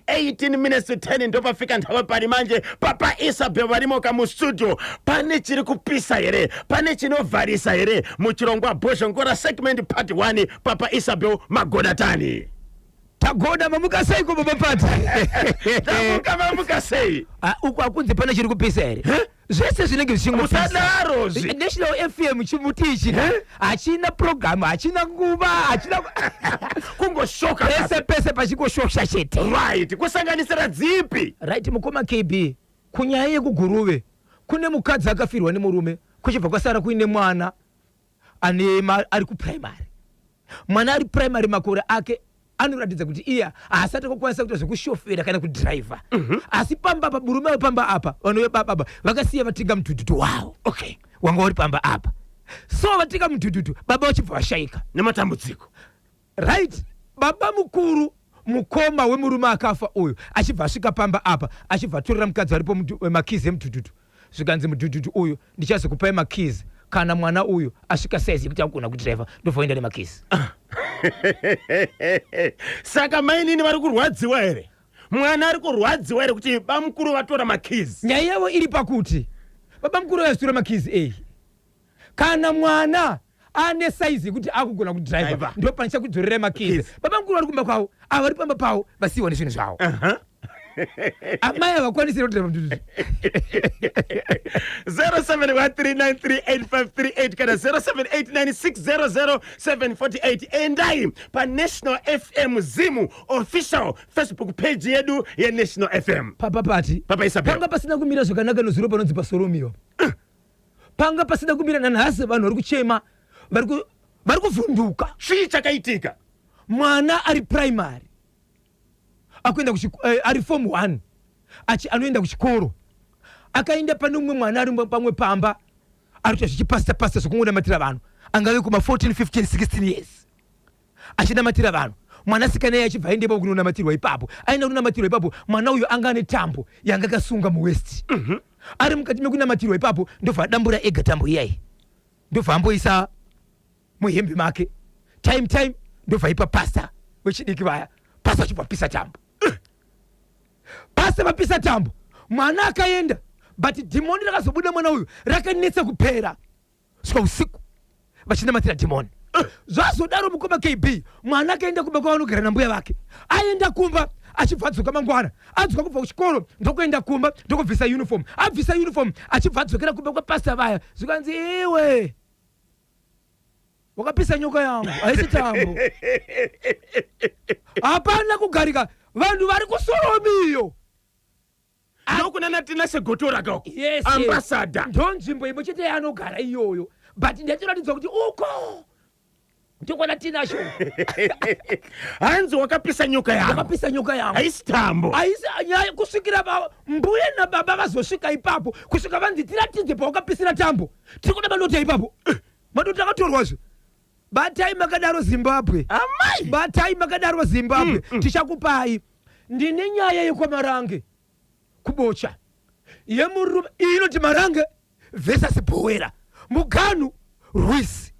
18 minutes to 10 ndopafika nthawi pali manje. Papa Isabel varimoka mustudio. Pane chiri kupisa here? Pane chinovharisa here muchirongwa Bhozhongora segment part 1? Papa Isabel, magoda tani? Tagoda. Mamuka seiko, baba Pati? Tamuka. Mamuka sei? Ah, uku hakunzi pane chiri kupisa here? Zvese zvinenge zvichingopisa. Usadaro zvi. National FM chimuti ichi hachina programu, hachina nguva, hachina Kungoshoka. Pese pese pachingoshoksha chete. Right, kusanganisira dzipi? Right, mukoma KB, kunyaya yekuGuruve kune mukadzi akafirwa nemurume, kuchibva kwasara kuine mwana ane ari kuprimary. Mwana ari primary, makore ake anoratidza kuti iye haasati akukwanisa kuita zvekushofera kana kudhiraivha. Asi pamba apa, murume wepamba apa, vanhu vebaba vakasiya vatenga mudhudhudhu wavo. Wanga uri pamba apa, so vatenga mudhudhudhu, baba vachibva vashayika. Nematambudziko. Right, baba mukuru, mukoma wemurume akafa uyu, achibva asvika pamba apa, achibva atorera mukadzi aripo makeys emudhudhudhu. Zvikanzi, "Mudhudhudhu uyu ndichazokupai makeys kana mwana uyu asvika saizi yekuti akugona kudhiraivha, ndobva waenda nemakeys." Saka mainini vari kurwadziwa here? Mwana ari kurwadziwa here kuti bamukuru vatora makeys? Nyaya yavo iri pakuti baba mukuru vazitora makeys ei kana mwana ane saizi yekuti akugona kudhiraivha, Driver. ndo panichakudzorerai makeys. Keys. Baba mukuru vari kumba kwavo, ava vari pamba pavo, vasiyiwa nezvinhu zvavo. Amai havakwanisi kudhiraivha mudhudhudhu. 0713938538 kana 0789600748. Endai paNational FM Zimu official Facebook page yedu yeNational FM. Papa Pati. Papa Isabel. Panga pasina kumira zvakanaka nozuro panonzi paSoromiwa. Panga pasina kumira nanhasi, vanhu vari kuchema, vari kuvhunduka. Chii chakaitika? Mwana ari primary akuenda ari form 1 achi anoenda kuchikoro, akaenda pane umwe mwana ari pamwe pamba ari kuita zvichipasta pasta zvokungonamatira vanhu, angave kuma 14, 15, 16 years, achinamatira vanhu. Mwanasikana iye achibva aenda ipapo kunonamatirwa ipapo. Aenda kunonamatirwa ipapo, mwana uyu anga ane tambo yanga akasunga muwaist. Ari mukati mekunamatirwa ipapo, ndobva adambura ega tambo iyai, ndobva amboisa muhembe make. Time time ndobva ipa pasta wechidiki vaya. Pasta achibva apisa tambo. Pasta vapisa tambo, mwana akaenda, but dhimoni rakazobuda mwana uyu rakanetsa kupera svika usiku vachinamatira dhimoni. Zvazodaro, mukoma KB, mwana akaenda kumba kwavanogara nambuya vake. Aenda kumba, achibva adzoka mangwana, adzoka kubva kuchikoro, ndokuenda kumba, ndokubvisa uniform. Abvisa uniform, achibva adzokera kumba kwapasta vaya. Zvikanzi, "Iwe wakapisa nyoka yangu, haisi tambo." Hapana kugarika, vanhu vari kuSoromiyo. Ndokunana Tinashe Gotora kako. Yes. Ambassador. Ndo nzvimbo imwe chete yaanogara iyoyo, but ndatiratidza kuti uko ndokwana Tinashe. Hanzi wakapisa nyoka yangu. Wakapisa nyoka yangu. Haisi tambo. Haisi nyaya kusvikira mbuya nababa vazosvika ipapo, kusvika vanzi, "Tiratidze pawakapisira tambo, tiri kuda madota ipapo." Madota akatorwazve. Batai makadaro, Zimbabwe. Amai. Batai makadaro, Zimbabwe. Tichakupai. Ndine nyaya yekwaMarange kuBocha yemurume. Iyi inoti Marange versus Bhowera, muganhu rwisi.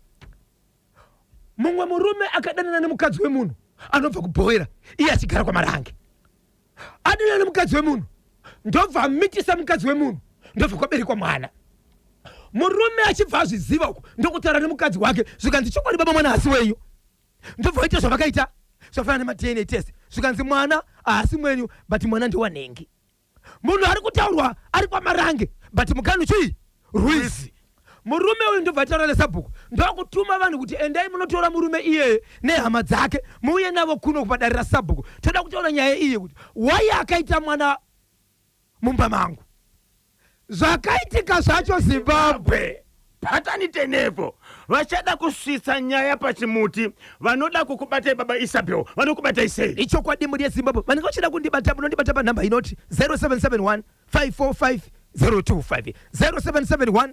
Mumwe murume akadanana nemukadzi wemunhu anobva kuBhowera, iye achigara kwaMarange. Adanana nemukadzi wemunhu, ndobva amitisa mukadzi wemunhu, ndobva kwaberekwa mwana. Murume achibva azviziva uku, ndokutaura nemukadzi wake. Zvikanzi, "Chokwadi baba, mwana haasi wenyu." Ndobva vaita zvavakaita zvafanana nemaDNA test. Zvikanzi mwana haasi mwenyu, but mwana ndewanhengi. Munhu ari kutaurwa ari kwaMarange, but muganhu chii? Rwizi. Murume uyu ndobva ataura nesabhuku, ndokutuma vanhu kuti, "Endai munotora murume iyeye nehama dzake, muuye navo kuno kupadare rasabhuku. Toda kutaura nyaya iye kuti wai akaita mwana mumba mangu." Zvakaitika zvacho, Zimbabwe. Patani tenepo vachada kusvitsa nyaya pachimuti, vanoda kukubatai, baba Isabel, vanokubatai sei? Ichokwadi, mhuri yeZimbabwe, vanenge vachida kundibata, munondibata panhamba inoti 0771 545 025, 0771.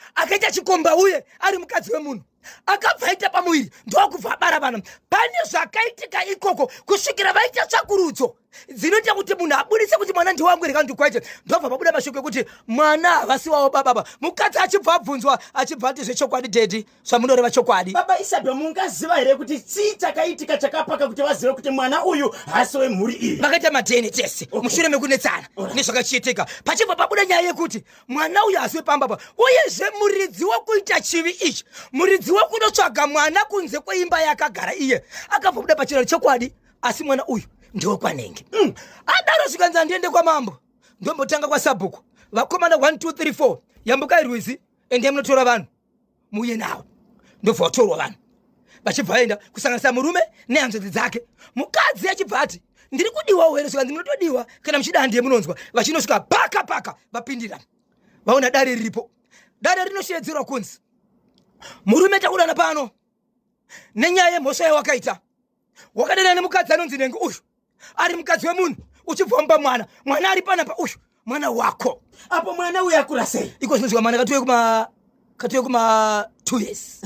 Akaita chikomba uye ari mukadzi wemunhu, akabva aita pamuviri, ndokubva abara vana. Pane zvakaitika ikoko kusvikira vaita tsvakurudzo dzinoita kuti munhu abudise kuti mwana ndiwangu here kana kuti kwaite. Ndobva pabuda mashoko ekuti mwana havasi wavo bababa. Mukadzi achibva abvunzwa, achibva ati, "Zvechokwadi daddy, zvamunoreva chokwadi." Baba Isabel, mungaziva here kuti chii chakaitika chakapaka kuti vazive kuti mwana uyu haasi wemhuri iyi? Vakaita maDNA test mushure mekunetsana nezvakachiitika, pachibva pabuda nyaya yekuti mwana uyu haasi wepamba pa. Uyezve muridzi wekuita chivi ichi, muridzi wekunotsvaga mwana kunze kweimba yakagara iye, akabva buda pachiraro chokwadi, asi mwana uyu ndewekwanenge. Adaro zvikanzi, "Handiende kwamambo, ndombotanga kwasabhuku. Vakomana 1 2 3 4, yambukai rwizi, endai munotora vanhu muuye navo." Ndobva vatorwa vanhu, vachibva vaenda, kusanganisa murume nehanzvadzi dzake. Mukadzi achibva ati, "Ndiri kudiwawo here?" Zvikanzi, "Munotodiwa kana muchida, handiye munonzwa." Vachinosvika paka paka vapindira, vaona dare riripo. Dare rinoshevedzerwa kunzi, "Murume, takudana pano nenyaya yemhosva yawakaita. Wakadana nemukadzi anonzi Nenge uyu, ari mukadzi wemunhu, uchibva wamupa mwana. Mwana ari panapa uyu mwana wako." Apo mwana uyu akura sei? Iko zvinozwa mwana katuye kuma 2 years.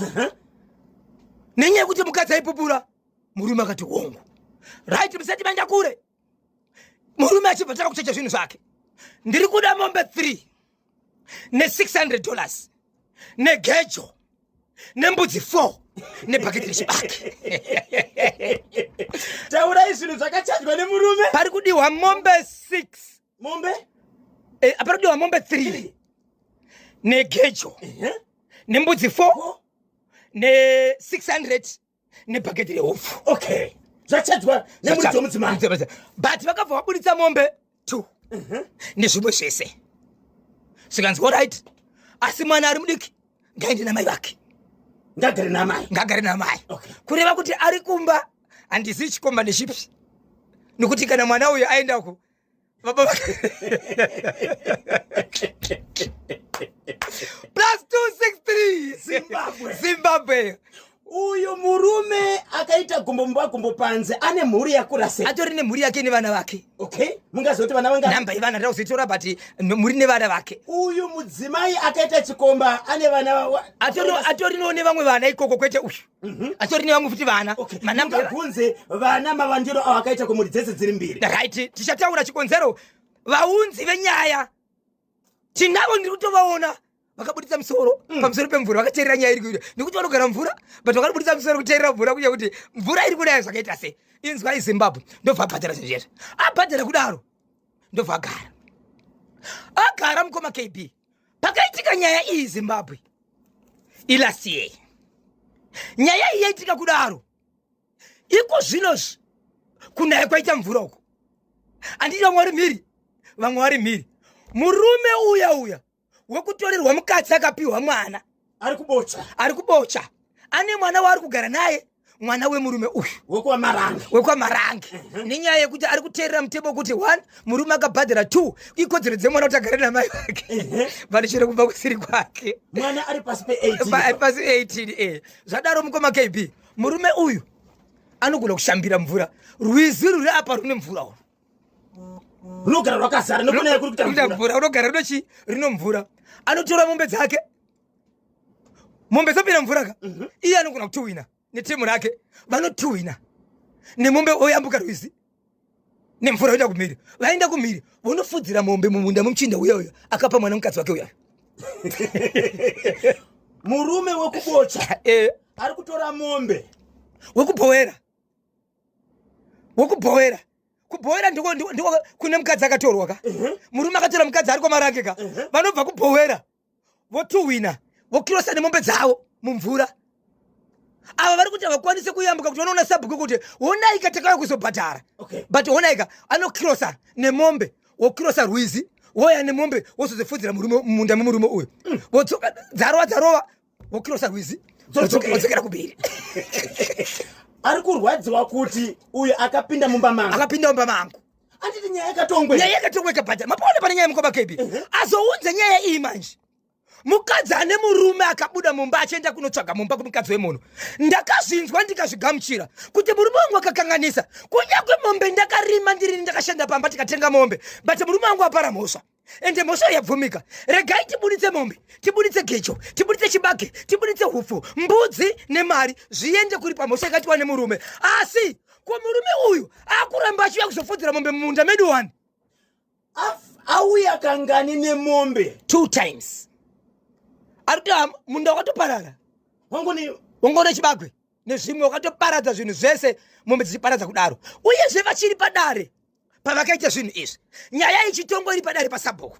Nenyaya yekuti mukadzi aipupura, murume akati, "Hongu, right." Musati maenda kure, murume achibva tanga kuchecha zvinhu zvake. "Ndiri kuda mombe 3 ne$600, negejo, nembudzi 4, nebhaketi rechibage." Taurai zvinhu zvakachajwa nemurume. Pari kudiwa mombe 6. Mombe? Pari kudiwa mombe 3 negejo, nembudzi 4, ne600, nebhaketi rehupfu. Okay, zvachajwa nemuridzi wemudzimai. But vakabva vabuditsa mombe 2 nezvimwe zvese. Zvikanzi, "Alright, asi mwana ari mudiki, ngaende namai vake." Ngagare namai. Ngagare namai. Okay. Kureva kuti ari kumba handizivi chikomba nechipi, nokuti kana mwana uyu aendako, baba vake. +263. Zimbabwe. Zimbabwe. Uyu murume akaita gumbo mumba gumbo panze ane mhuri yakura sei? Atori nemhuri yake nevana vake. Okay, mungaziva kuti vana vanga? Namba yevana ndauzoitora, but mhuri nevana vake. Uyu mudzimai akaita chikomba ane vana Atorino nevamwe vana ikoko, kwete uyu, atori nevamwe futi vana. Okay. Manamba. Mungabvunze vana mavandiro avo akaita kumhuri dzese dziri mbiri? Right, tichataura chikonzero. Vaunzi venyaya tinavo, ndiri kutovaona vakabuditsa musoro pamusoro pemvura, vakateerera nyaya iri kuita, nekuti vanogara mvura, but vakabuditsa musoro kuteerera mvura, kuya kuti mvura iri kudai zvakaita sei. Inzwai Zimbabwe, ndobva abhadhara zvinhu zvezvo. Abhadhara kudaro, ndobva agara. Agara, mukoma KB, pakaitika nyaya iyi Zimbabwe ilast year. Nyaya iyi yaitika kudaro, iko zvinozvi kunaya kwaita mvura uko, handiti vamwe vari mhiri, vamwe vari mhiri. Murume uya uya wekutorerwa mukadzi akapiwa mwana, Ari kubocha. Ari kubocha, ane mwana waari kugara naye, mwana wemurume uyu. Wekwamaranga. Wekwamarange. Nenyaya yekuti ari kuteerera mutemo wekuti one, murume akabhadhara, two, ikodzero dzemwana kuti agare namai vake, vanochero kubva kusiri kwake. Mwana ari pasi pe18. Pasi 18. Zvadaro, mukoma KB, murume uyu anogona kushambira mvura. Rwizi ruri apa rune mvura urwu. Runogara rwakazara nokunaya kuri kuita Kuita mvura. Mvura unogara rinochi rino mvura. Anotora mombe dzake, mombe dzopinda mvura ka. Iye anogona kutuwina netimu rake, vanotuwina nemombe, oyambuka rwizi nemvura, oenda kumhiri. Vaenda kumhiri, vonofudzira mombe mumunda mumuchinda uya uya akapa mwana mukadzi wake uya. Murume wekubocha ari kutora mombe. Wekubhowera, wekubhowera. Kubhowera ndiko kune mukadzi akatorwa ka. Murume akatora mukadzi ari kwamarake ka. Vanobva kubhowera, votuhwina, vokirosa nemombe dzavo mumvura. Ava vari kuti havakwanisi kuyambuka kuti vanoona sabhuku kuti honaika, takauya kuzobhadhara. But honaika, anokirosa nemombe, wokirosa rwizi, woya nemombe, wozodzifudzira murume mumunda memurume uyu. Wodzoka, dzarova dzarova, wokirosa rwizi. Dzodzokera. Wodzokera kubiri. Ari kurwadziwa kuti uyu akapinda mumba mangu. Akapinda mumba mangu. Anditi nyaya yakatongwe? Nyaya yakatongwa, ikabhadhara. Mapaona pane nyaya, mukoma KB. Azounze nyaya iyi manje, mukadzi ane murume akabuda mumba achienda kunotsvaga mumba kumukadzi wemunhu. Ndakazvinzwa, ndikazvigamuchira kuti murume wangu akakanganisa. Kunyange mombe ndakarima ndirini, ndakashanda pamba, tikatenga mombe, but murume wangu apara mhosva. Ende mhosva yabvumika. Regai tibuditse mombe, tibuditse gejo, tibuditse chibage, tibuditse hupfu, mbudzi nemari zviende kuripa mhosva yakatiwa nemurume. Asi ko murume uyu akuramba achiuya kuzofudzira mombe mumunda medu wani? Auya kangani nemombe? 2 times. Ari kuti munda wakatoparara. Wangoni wangone chibagwe nezvimwe, wakatoparadza zvinhu zvese, mombe dzichiparadza kudaro. Uyezve vachiri padare pavakaita zvinhu izvi, nyaya ichitongo iri padare pasabhuku,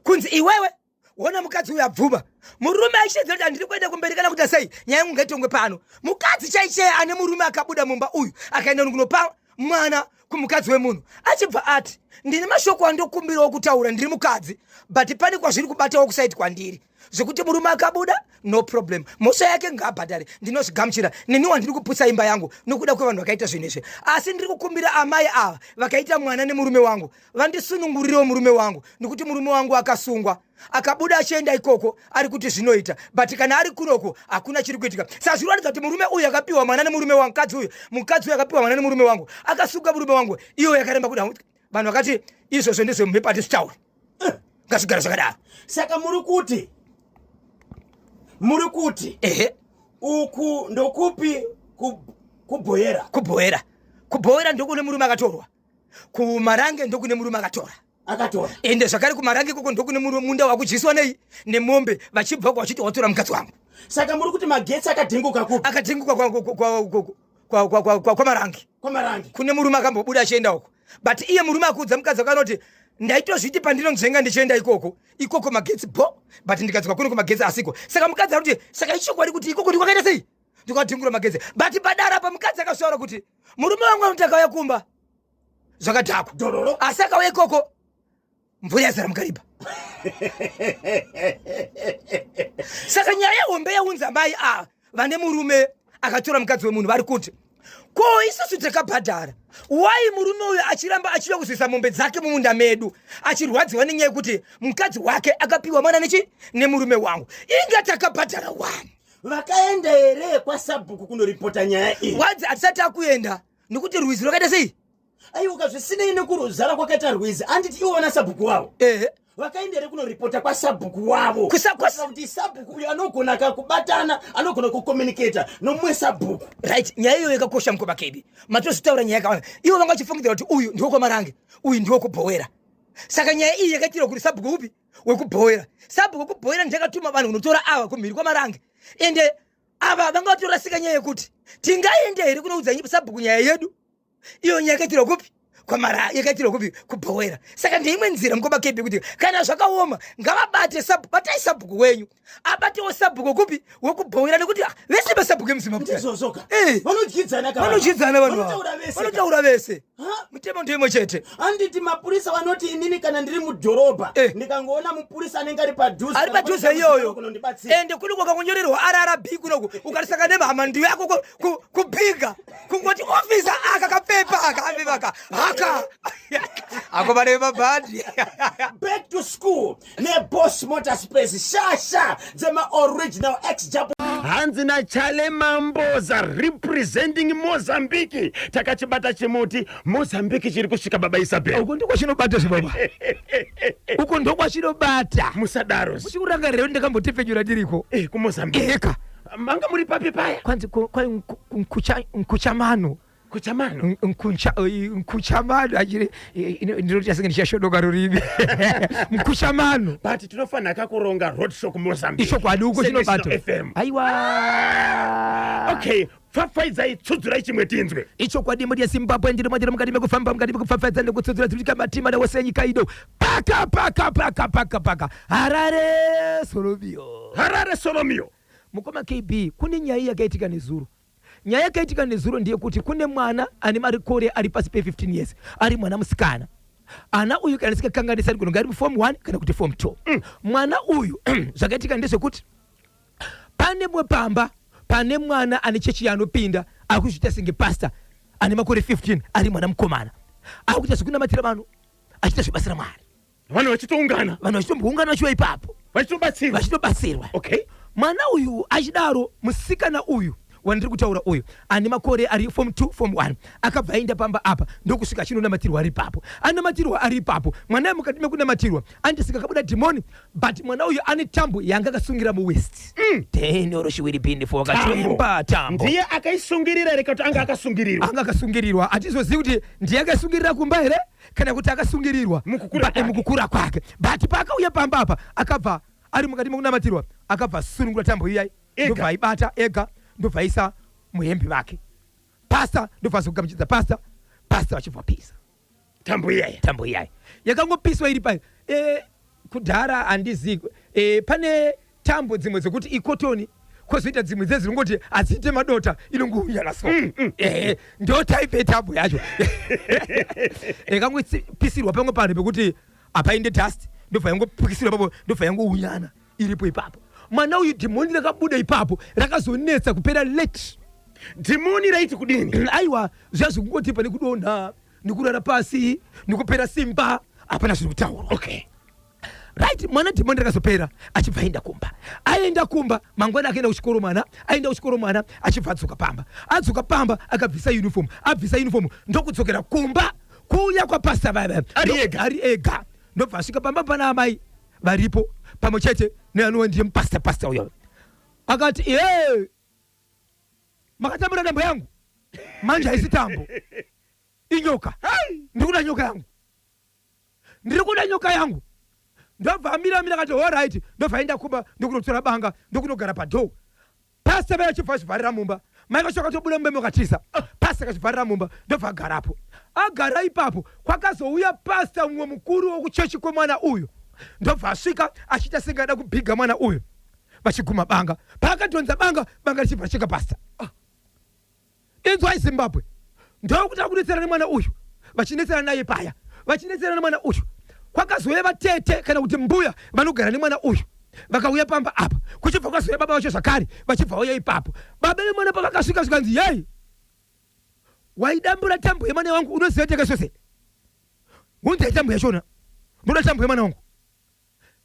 kunzi iwewe wona mukadzi uyu abvuma, murume achiedza kuti handiri kuenda kumberi kana kuita sei, nyaya yangu ngaitongwe pano. Mukadzi chaicheye ane murume akabuda mumba uyu akaenda kunopa mwana kumukadzi wemunhu, achibva ati ndine mashoko andokumbirawo kutaura, ndiri mukadzi, but pane kwazviri kubatawo kusaiti kwandiri, zvekuti murume akabuda no problem, mhosva yake ngaabhadhare, ndinozvigamuchira, neniwo handiri kuputsa imba yangu nokuda kwevanhu vakaita zvinhu izvi. Asi ndiri kukumbira amai ava vakaita mwana nemurume wangu vandisunungurirewo murume wangu, nekuti murume wangu akasungwa akabuda achienda ikoko ari kuti zvinoita, but kana ari kunoko hakuna chiri kuitika. Saka zviri kuratidza kuti murume uyu akapiwa mwana nemurume wangu, mukadzi uyu, mukadzi uyu akapiwa mwana nemurume wangu, akasunga murume wangu, iyo yakaremba kuda. Vanhu vakati izvozvo ndezvemumhepo, hatizvitauri, ngazvigare zvakadaro. Saka muri kuti Ehe. uku ndokupi? Kubhoyera? Kubhoera, kubhoera ndokune murume akatorwa, kuMarange ndokune murume akatora. Akatora. Ende zvakare kuMarange ikoko ndokune munda wakudyiswa nei nemombe, vachibva uko vachiti watora mukadzi wangu. Saka muri kuti magetsi akadhinguka kupi? Akadhinguka kwaMarange. KwaMarange. Kune murume akambobuda achienda uko, but iye murume akuudza mukadzi akanoti ndaitozviti pandinonzvenga ndichienda ikoko, ikoko magetsi bo, but ndikadzoka kuno kumagetsi asiko. Saka mukadzi ari kuti saka ichokwadi kuti ikoko ndikwakaita sei, ndikwadhingura magetsi. But padara pa mukadzi akasvaura kuti murume wangu anoti akauya kumba zvakadhakwa. Dororo. Asi akauya ikoko mvura yazara mukariba. Saka nyaya yehombe yaunza mai ava vane murume akatora mukadzi wemunhu vari kuti ko isusu takabhadhara, wai murume uyu achiramba achiuya kuzoisa mombe dzake mumunda medu, achirwadziwa nenyaya yekuti mukadzi wake akapiwa mwana nechi nemurume wangu, inga takabhadhara wani? Vakaenda here kwasabhuku kunoripota nyaya iyi? Wanzi hatisati akuenda nekuti rwizi rwakaita sei? Aiwa, zvisinei nekuruzara kwakaita rwizi, anditi iwo vana sabhuku wavo? Ehe. Vakaenda here kunoripota kwasabhuku wavo? Kuitira kuti sabhuku uyu anogona kakubatana, anogona kucommunicata nomumwe sabhuku. Right, nyaya iyoyo yakakosha, mukoma Kebi. Matozvitaura nyaya yakawanda. Ivo vanga vachifungidzira kuti uyu ndiwo kwaMarange, uyu ndiwo kubhowera. Saka nyaya iyi yakaitirwa kuti sabhuku upi wekubhowera, sabhuku wekubhowera ndakatuma vanhu kunotora ava kumhiri kwaMarange. Ende ava vanga vatorasika nyaya yekuti tingaende here kunoudza sabhuku nyaya yedu, iyo nyaya yakaitirwa kupi? Kwamara yakaitirwa kupi? Kubhowera. Saka ndeimwe nzira, mukoma Kebi, kuti kana zvakaoma ngavabate batai sabhuku wenyu, abatewo sabhuku kupi? Wekubhowera, nekuti vese masabhuku emuZimbabwe. Ndizvozvoka. Eh. Vanodyidzana ka. Vanodyidzana vanhu ava. Vanotaura vese ka. Vanotaura vese. Ha? Mitemo ndeimwe chete. Handiti mapurisa vanoti inini kana ndiri mudhorobha, ndikangoona mupurisa anenge ari padhuze, ari padhuze iyoyo, kunondibatsira. Ende kune kwakangonyorerwa RRB kunoku, ukarisaka nemhama ndiyo yako kubhiga kungoti officer aka kapepa aka kapepa aka haka akomana vemabhandi. Back to school neBoss Motor Space, shasha dzemaoriginal ex Japan. Hanzi nachale Mamboza representing Mozambique, takachibata chimuti Mozambique chiri kusvika, baba Isabel. Uko ndokwachinobata zvibaba, uko ndokwachinobata. Musadaro. Muchikurangarira kuti ndakambotepfenyura ndiriko. Eh, kuMozambique. Eka. Manga muri papi paya? Kwanzi Nkuchamano. Kuchamano. Nkuchamano achiri ndinoti asinge ndichashodoka rurimi, Nkuchamano. But tinofanira kakuronga road show kuMozambique. Ichokwadi, uko seNational chinobata. FM. Aiwa. Okay, pfapfaidzai, tsudzurai chimwe tinzwe. Ichokwadi, mhuri yeZimbabwe, ndiri mwandiri mukati mekufamba, mukati mekupfapfaidza nekutsudzura dziritika matima newose enyika ino, paka paka paka paka paka Harare Solomio. Harare Solomio. Mukoma KB, kune nyaya yakaitika nezuro. Nyaya yakaitika nezuro ndeyekuti kune mwana ane makore ari pasi pe15 years, ari mwana musikana. Ana uyu, kana ndisingakanganisa, ari kunonga ari muform 1 kana kuti form 2. Mwana uyu, zvakaitika ndezvekuti pane mwe pamba pane mwana ane chechi yaanopinda, akuzviita senge pastor, ane makore 15, ari mwana mukomana, akuita zvekunamatira vanhu, achiita zvebasa raMwari. Vanhu vachitoungana. Vanhu vachitomboungana vachiuya ipapo. Vachitobatsirwa. Vachitobatsirwa. Mwana uyu achidaro, musikana uyu Wandiri kutaura uyu ane makore ari form 2, form 1. Akabva aenda pamba apa ndokusvika achinonamatirwa ari ipapo. Anamatirwa ari ipapo, mwana uyu mukati mekunamatirwa andisika akabuda dhimoni, but mwana uyu ane tambo yanga akasungira muwest. Ten shiwiri pindi fo akachemba tambo. Ndiye akaisungirira here kuti anga akasungirirwa? Anga akasungirirwa. Hatizozivi kuti ndiye akaisungirira kumba here kana kuti akasungirirwa mukukura kwake. Mukukura kwake. But paakauya pamba apa, akabva ari mukati mekunamatirwa, akabva asunungura tambo iyai. Ega. Ndobva aibata ega, ndobva aisa muhembe vake. Pasta ndobva azogamuchidza pasta, pasta vachibva vapisa tambo iyaya. Tambo iyai yakangopiswa iri pai. Kudhara handizivi, pane tambo dzimwe dzekuti ikotoni, kwozoita dzimwe dzedzinongoti hadziite madota, inongounyana. So ndo type yetambo yacho yakangopisirwa pamwe panhu pekuti hapainde dust, ndobva yangopisirwa papo, ndobva yangounyana iripo ipapo. Mwana uyu dhimoni rakabuda ipapo rakazonetsa kupera late. Dhimoni raiti kudini? Aiwa, zviya zvekungoti pane kudonha nekurara pasi nekupera simba, hapana zviri kutaurwa. Right, mwana dhimoni rakazopera achibva aenda kumba. Aenda kumba mangwana, akaenda kuchikoro mwana. Aenda kuchikoro mwana, achibva adzoka pamba. Adzoka pamba akabvisa uniform. Abvisa uniform ndokudzokera kumba kuuya kwapasta vaya. Ari ega? Ari ega. Ndobva asvika pamba pana amai varipo pamwe chete neanova ndiye mupasta. Pasta uyo akati, "Ye, makatambura tambo yangu, manje haisi tambo, inyoka. Ndiri kuda nyoka yangu, ndiri kuda nyoka yangu." Ndobva amira amira, akati, "Alright." Ndobva aenda kumba ndokunotora banga, ndokunogara padoor. Pasta vaya achibva achivharira mumba. Mai vacho akatobuda mumba makatiza. Pasta akachivharira mumba, ndobva agarapo. Agara ipapo, kwakazouya pasta mumwe mukuru wokuchechi kwemwana uyu, ndobva asvika achiita senge ada kubhiga mwana uyu, vachiguma banga. Paakadhonza banga, banga richibva racheka pasta. Inzwai Zimbabwe, ndokuti akudetsera nemwana uyu, vachinetsera naye paya, vachinetsera nemwana uyu. Kwakazouya vatete kana kuti mbuya vanogara nemwana uyu, vakauya pamba apa. Kuchibva kwazouya baba vacho zvakare, vachibva vauya ipapo. Baba vemwana pavakasvika, zvikanzi, "Yei, waidambura tambo yemwana wangu, unoziva tekesose, unzai tambo yachona, ndoda tambo yemwana wangu."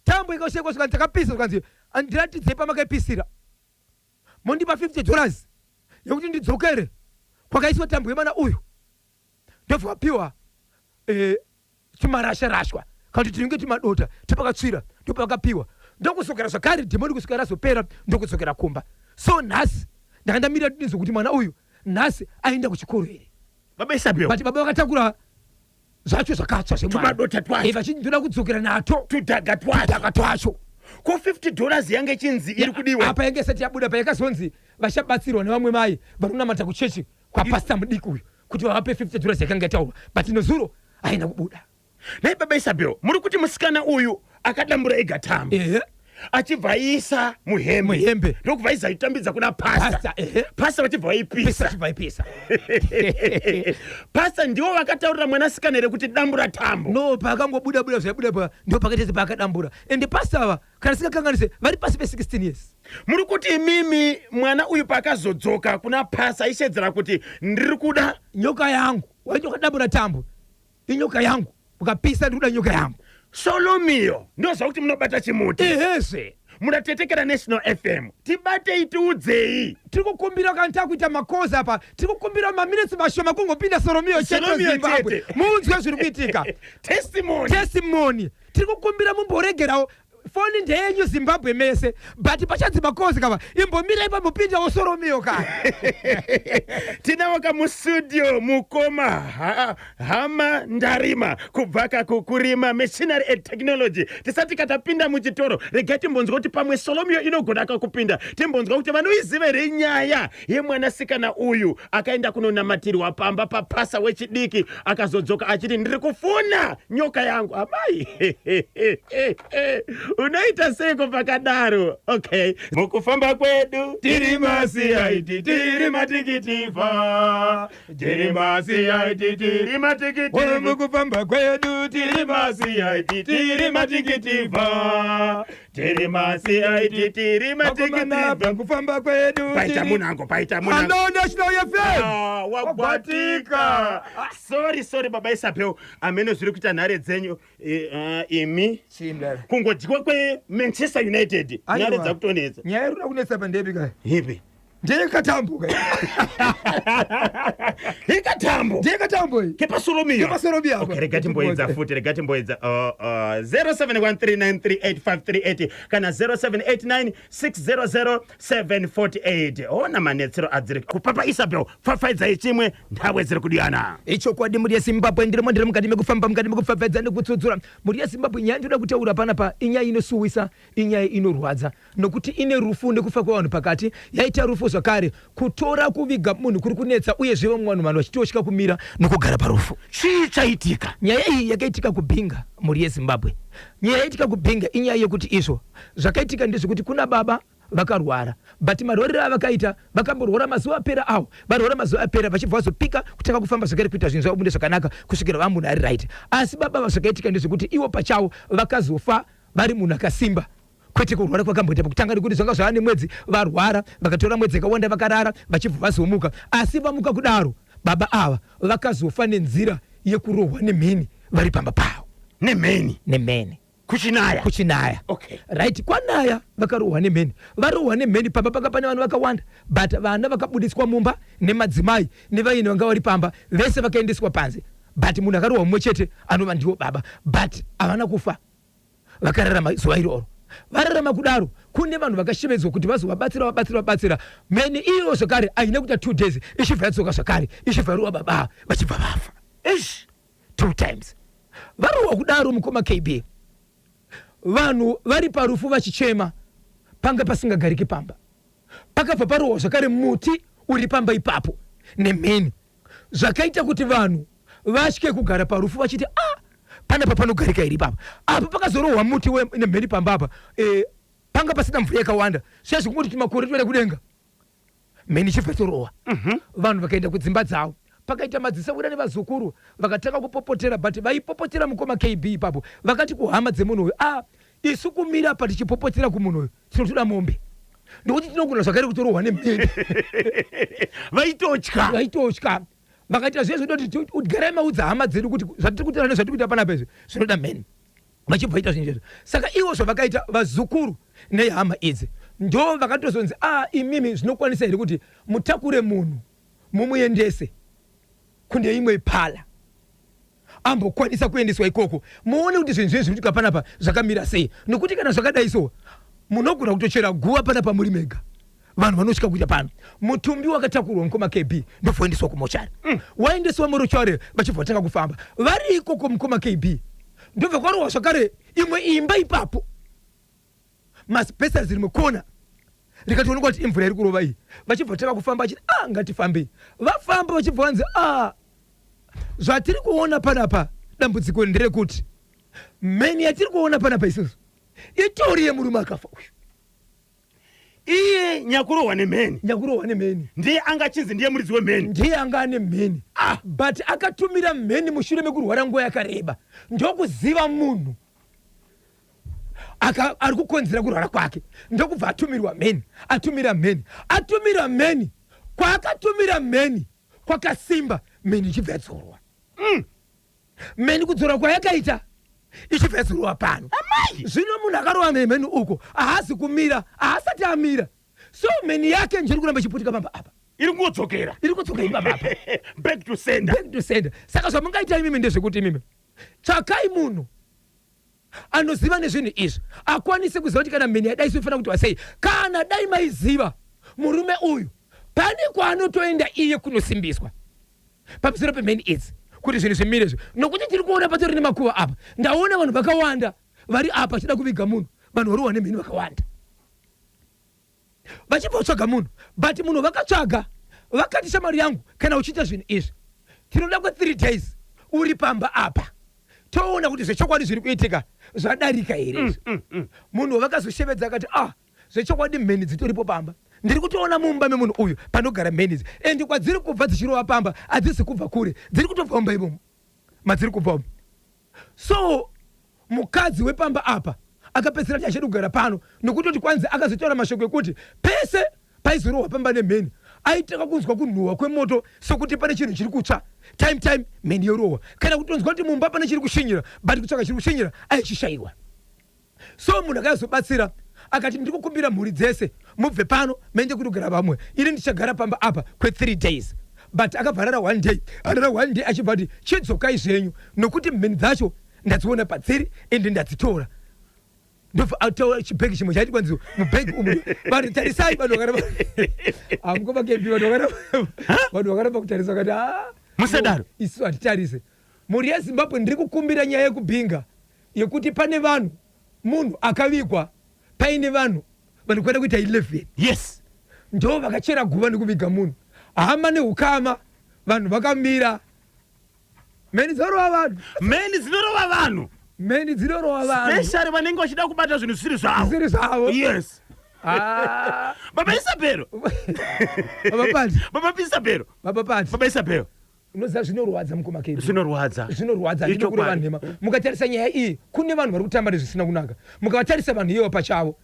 Tambo ikashekwa, zvikanzi, "Takapisa." Zvikanzi, "Ndiratidzei pamakaipisira, mondipa $50 yekuti ndidzokere kwakaiswa tambo yemwana uyu." Ndobva vapiwa tumarasha rashwa kana kuti tinenge tumadota tepakatsvira, ndopavakapiwa, ndokudzokera zvakare. Dhimoni kusvika razopera, ndokudzokera kumba. So nhasi ndakandamira ndinzwe kuti mwana uyu nhasi aenda kuchikoro here. Baba Isabel. But baba vakatakura zvacho zvakatsva zvemwana. Tumadota twacho. Vachiti ndoda kudzokera nato. Tudhaga twacho. Tudhaka twacho. Ko $50 yange ichinzi iri kudiwa? Apa yange isati yabuda. Payakazonzi vachabatsirwa nevamwe mai vanonamata kuchechi kwapasta mudiki uyu kuti vavape $50 yakanga yataurwa, but nezuro haina kubuda. Nhai baba Isabel, muri kuti musikana uyu akadambura ega tambo, Ehe. achibva aisa muhembe, Muhembe. ndokubva aizayitambidza kuna pasta? Pasta, ehe. Pasta vachibva vaipisa? Pisa, vaipisa. Pasta ndiwo vakataurira mwanasikana here kuti dambura tambo? No, paakangobuda buda zvaibuda pa, ndo pakaita sepaakadambura. Ende pasta ava, kana singakanganise, vari pasi pe16 years. Muri kuti imimi mwana uyu paakazodzoka kuna pasta aishedzera kuti ndiri kuda nyoka yangu. Waiti wakadambura tambo, inyoka yangu, ukapisa, ndiri kuda nyoka yangu. Solomio, ndozva kuti munobata chimuti. Ehezve. Munatetekera National FM, tibatei, tiudzei. Tiri kukumbira, kana takuita makozi apa, tiri kukumbira maminitsi mashoma kungopinda Soromiyo chete. Solomio Zimbabwe, chete. munzwe zviri kuitika. Testimony. Testimony. Tiri kukumbira mumboregerawo, foni ndeyenyu Zimbabwe mese, but pachanzi makozi kava, imbomirai pambopindawo Soromiyo kana. Tinawo kamustudio mukoma Hama Ndarima kubva kakukurima Machinery and Technology. Tisati katapinda muchitoro, regai timbonzwa kuti pamwe Solomio inogona kakupinda. Timbonzwa kuti vanoiziva here nyaya yemwanasikana uyu akaenda kunonamatirwa pamba papasa wechidiki, akazodzoka achiti ndiri kufuna nyoka yangu. Amai, unoita seiko pakadaro? Okay, mukufamba kwedu tiri maCID, tiri matikitivha, tiri maCID, tiri matikitivha. Mukufamba kwedu tiri maCID, tiri matikitivha, tiri maCID, tiri matikitivha. Pakufamba kwedu. Paita munango, paita munango. Hello, National FM. Ah, wagwatika. Sorry, sorry, baba Isabel, amene zviri kuita nhare dzenyu. Imi kungodyiwa kweManchester United, nhare dzakutonetsa. Nyaya iri kuda kunetsa pandepi kai? Ipi? Ndeyekatambo ka. Ikatambo. Ndeyekatambo iyi. Kepasoromia. Kepasoromia apa. Okay, rega timboedza futi, rega timboedza. 0713938538 kana 0789600748. Ona manetsero adziri kupapa Isabel, pfapfaidzai chimwe nthawe dziri kudiyana. Ichokwadi, mhuri yeZimbabwe, ndirimo, ndiri mukati mekufamba, mukati mekupfapfaidza nekutsudzura. Mhuri yeZimbabwe, nyaya ndinoda kutaura panapa inyaya inosuwisa, inyaya inorwadza, nokuti ine rufu nekufa kwevanhu pakati. Yaita rufu zvakare, kutora kuviga munhu kuri kunetsa, uyezve vamwe vanhu vachitotya kumira nokugara parufu. Chii chaitika? Nyaya iyi yakaitika kuBinga, mhuri yeZimbabwe. Nyaya yaitika kuBinga inyaya yekuti izvo zvakaitika ndezvekuti kuna baba vakarwara, but marwariro avakaita, vakamborwara mazuva apera awo, varwara mazuva apera, vachibva vazopika kutanga kufamba zvakare, kuita zvinhu zvavo mune zvakanaka, kusvikira va munhu ari right. Asi baba, zvakaitika ndezvekuti ivo pachavo vakazofa vari munhu akasimba, kwete kurwara kwakamboita pakutanga, nekuti zvanga zvava nemwedzi varwara, vakatora mwedzi yakawanda vakarara, vachibva vazomuka. Asi vamuka kudaro, baba ava vakazofa nenzira yekurohwa nemheni vari pamba pavo. Nemheni? Nemheni. Kuchinaya? Kuchinaya. Right, kwanaya vakarohwa nemheni. Varohwa nemheni pamba panga pane vanhu vakawanda, but vana vakabudiswa mumba nemadzimai nevaini vanga vari pamba vese vakaendeswa panze, but munhu akarohwa mumwe chete, anova ndiwo baba. But havana kufa, vakararama zuva iroro. Vararama kudaro, kune vanhu vakashevedzwa kuti vazovabatsira, vabatsira, vabatsira. Mheni iyo zvakare haina kuita 2 days, ichibva yadzoka zvakare, ichibva yarova baba, vachibva vafa. Ish. Two times varohwa kudaro, mukoma KB, vanhu vari parufu vachichema, panga pasingagariki pamba. Pakabva parohwa zvakare muti uri pamba ipapo nemheni, zvakaita kuti vanhu vatye kugara parufu, vachiti, "A ah, panapa panogarika here ipapa?" Apa pakazorohwa muti nemheni pamba apa, panga pasina mvura yakawanda, zviya zvekungoti tumakore toenda kudenga, mheni ichibva torohwa. Vanhu vakaenda kudzimba dzavo, pakaita madzisawira nevazukuru vakatanga kupopotera, but vaipopotera, mukoma KB, ipapo vakati kuhama dzemunhu uyu, "A ah, isu kumira pa tichipopotera kumunhu uyu, tinotoda mombe, ndokuti tinogona zvakare kutorohwa nemheni." Vaitotya. Vaitotya. Vakaita zviye zvodoti garai maudza hama dzedu kuti zvatiri kutaura nezvatiri kuita panapa izvi zvinoda mheni, vachibva vaita zvinhu izvozvo. Saka ivo zvavakaita, vazukuru nehama idzi ndo vakatozonzi, "A ah, imimi zvinokwanisa here kuti mutakure munhu mumuendese kune imwe pala, ambokwanisa kuendeswa ikoko, muone kuti zvinhu zvinhu zviri kuitika panapa zvakamira sei? Nokuti kana zvakadai so, munogona kutochera guva panapa muri mega, vanhu vanotya kuita pano." Mutumbi wakatakurwa, mukoma KB, ndobva waendeswa kumochari. Waendeswa murochari, vachibva vatanga kufamba vari ikoko, mukoma KB, ndobva kwarohwa zvakare imwe imba ipapo, maasbestos rimwe kona rikatoonekwa kuti imvura iri kurova iyi. Vachibva vatanga kufamba vachiti, "A ah, ngatifambei." Vafamba, vachibva vanzi, "A ah, zvatiri kuona panapa, dambudziko nderekuti mheni yatiri kuona panapa isusu itori yemurume akafa uyu." Iye nyakurohwa nemheni? Nyakurohwa nemheni. Ndiye anga achinzi ndiye muridzi wemheni? Ndiye anga ane mheni. Ah. But akatumira mheni mushure mekurwara nguva yakareba, ndokuziva munhu ari kukonzera kurwara kwake, ndokubva atumirwa mheni. Atumira mheni, atumira mheni, kwaakatumira mheni kwakasimba, mheni ichibva yadzorwa. Mheni kudzorwa kwayakaita, ichibva yadzorwa pano. Amai! Zvino munhu akarova nemheni uko haazi kumira, haasati amira, so mheni yake njeri kuramba ichiputika pamba apa. Iri kungodzokera. Iri kudzoka ipapa apa. Back to sender. Back to sender. Saka zvamungaita imimi ndezvekuti imimi tsvakai munhu anoziva nezvinhu izvi, akwanise kuziva kuti kana mheni yadai sofanira kuti wasei. Kana dai maiziva murume uyu pane kwaanotoenda iye kunosimbiswa pamusoro pemheni idzi, kuti zvinhu zvimire zvi, nokuti tiri kuona patori nemakuva apa. Ndaona vanhu vakawanda vari apa vachida kuviga munhu, vanhu varohwa nemheni vakawanda, vachibva kutsvaga munhu. But munhu vakatsvaga vakati, "Shamwari yangu, kana uchiita zvinhu izvi, tinoda kwe3 days uri pamba apa, toona kuti zvechokwadi zviri kuitika zvadarika here izvi." Munhu vakazoshevedza akati, "Ah, zvechokwadi mheni dzitoripo pamba. Ndiri kutoona mumba memunhu uyu panogara mheni idzi, and kwadziri kubva dzichirova pamba hadzisi kubva kure, dziri kutobva mumba imomo madziri kubva umu." So mukadzi wepamba apa akapedzisira kuti achadi kugara pano, nokutoti kwanzi akazotaura mashoko ekuti pese paizorohwa pamba nemheni, aitanga kunzwa kunhuhwa kwemoto sokuti pane chinhu chiri kutsva. Time time mheni yorohwa, kana kutonzwa kuti mumba pane chiri kushinyira, but kutsvaka chiri kushinyira aichishayiwa. So munhu akazobatsira Akati ndiri kukumbira mhuri dzese mubve pano muende kunogara vamwe, ini ndichagara pamba apa kwe3 days. But akabva arara one day, arara one day achibva ati chidzokai zvenyu nokuti mheni dzacho ndadziona padziri ende ndadzitora. Ndobva ataura chibhegi chimwe chaiti kwanzi mubhegi umu vanhu tarisai, vanhu vakaramba hamukoma kembi, vanhu vakaramba, vanhu vakaramba kutarisa vakati ah, Musadaro. Isu hatitarise. Mhuri yeZimbabwe, ndiri kukumbira nyaya yekubhinga yekuti pane vanhu, munhu akavigwa paine vanhu vanokwana kuita 11 ndo vakachera guva nekuviga munhu. Hama neukama, vanhu vakamira. Mheni dzinorova vanhu. Mheni dzinorova vanhu. Mheni dzinorova vanhu. Especially vanenge vachida kubata zvinhu zvisiri zvavo. Zvisiri zvavo. Yes. Ah. Baba Isabel. Baba Pati. Baba Isabel. Baba Pati. Baba Isabel. Unoziva zvinorwadza, mukoma Kebi. Zvinorwadza. Zvinorwadza, handidi kureva nhema. Mukatarisa nyaya iyi, kune vanhu vari kutamba nezvisina kunaka. Mukavatarisa vanhu ivo pachavo,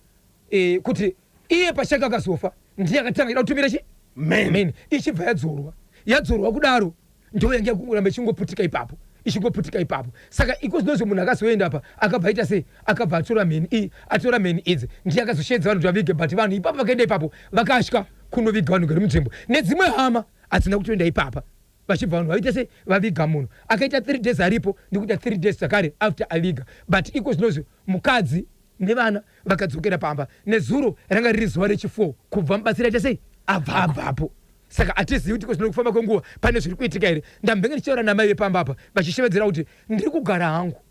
kuti iye pachake akazofa ndiye akatanga ida kutumira chi mheni. Mheni ichibva yadzorwa, yadzorwa kudaro ndo yange yakuramba ichingoputika ipapo, ichingoputika ipapo. Saka iko zvinozvi munhu akazoenda apa akabva aita sei? Akabva atora mheni iyi, atora mheni idzi, ndiye akazosheedza vanhu kuti vavige. But vanhu ipapo vakaenda ipapo vakatya kunoviga vanhu gari munzvimbo, nedzimwe hama hadzina kutoenda ipapa. Vachibva vanhu vaita sei? Vaviga munhu akaita 3 days aripo, ndikuita 3 days zvakare after aviga. But iko zvinozvi mukadzi nevana vakadzokera pamba. Nezuro ranga riri zuva rechi4 kubva mubatsiri aita sei? Abvapo. Saka hatizivi kuti iko zvino kufamba kwenguva pane zviri kuitika here. Ndambenge ndichitaura namai vepamba apa vachishevedzera kuti ndiri kugara hangu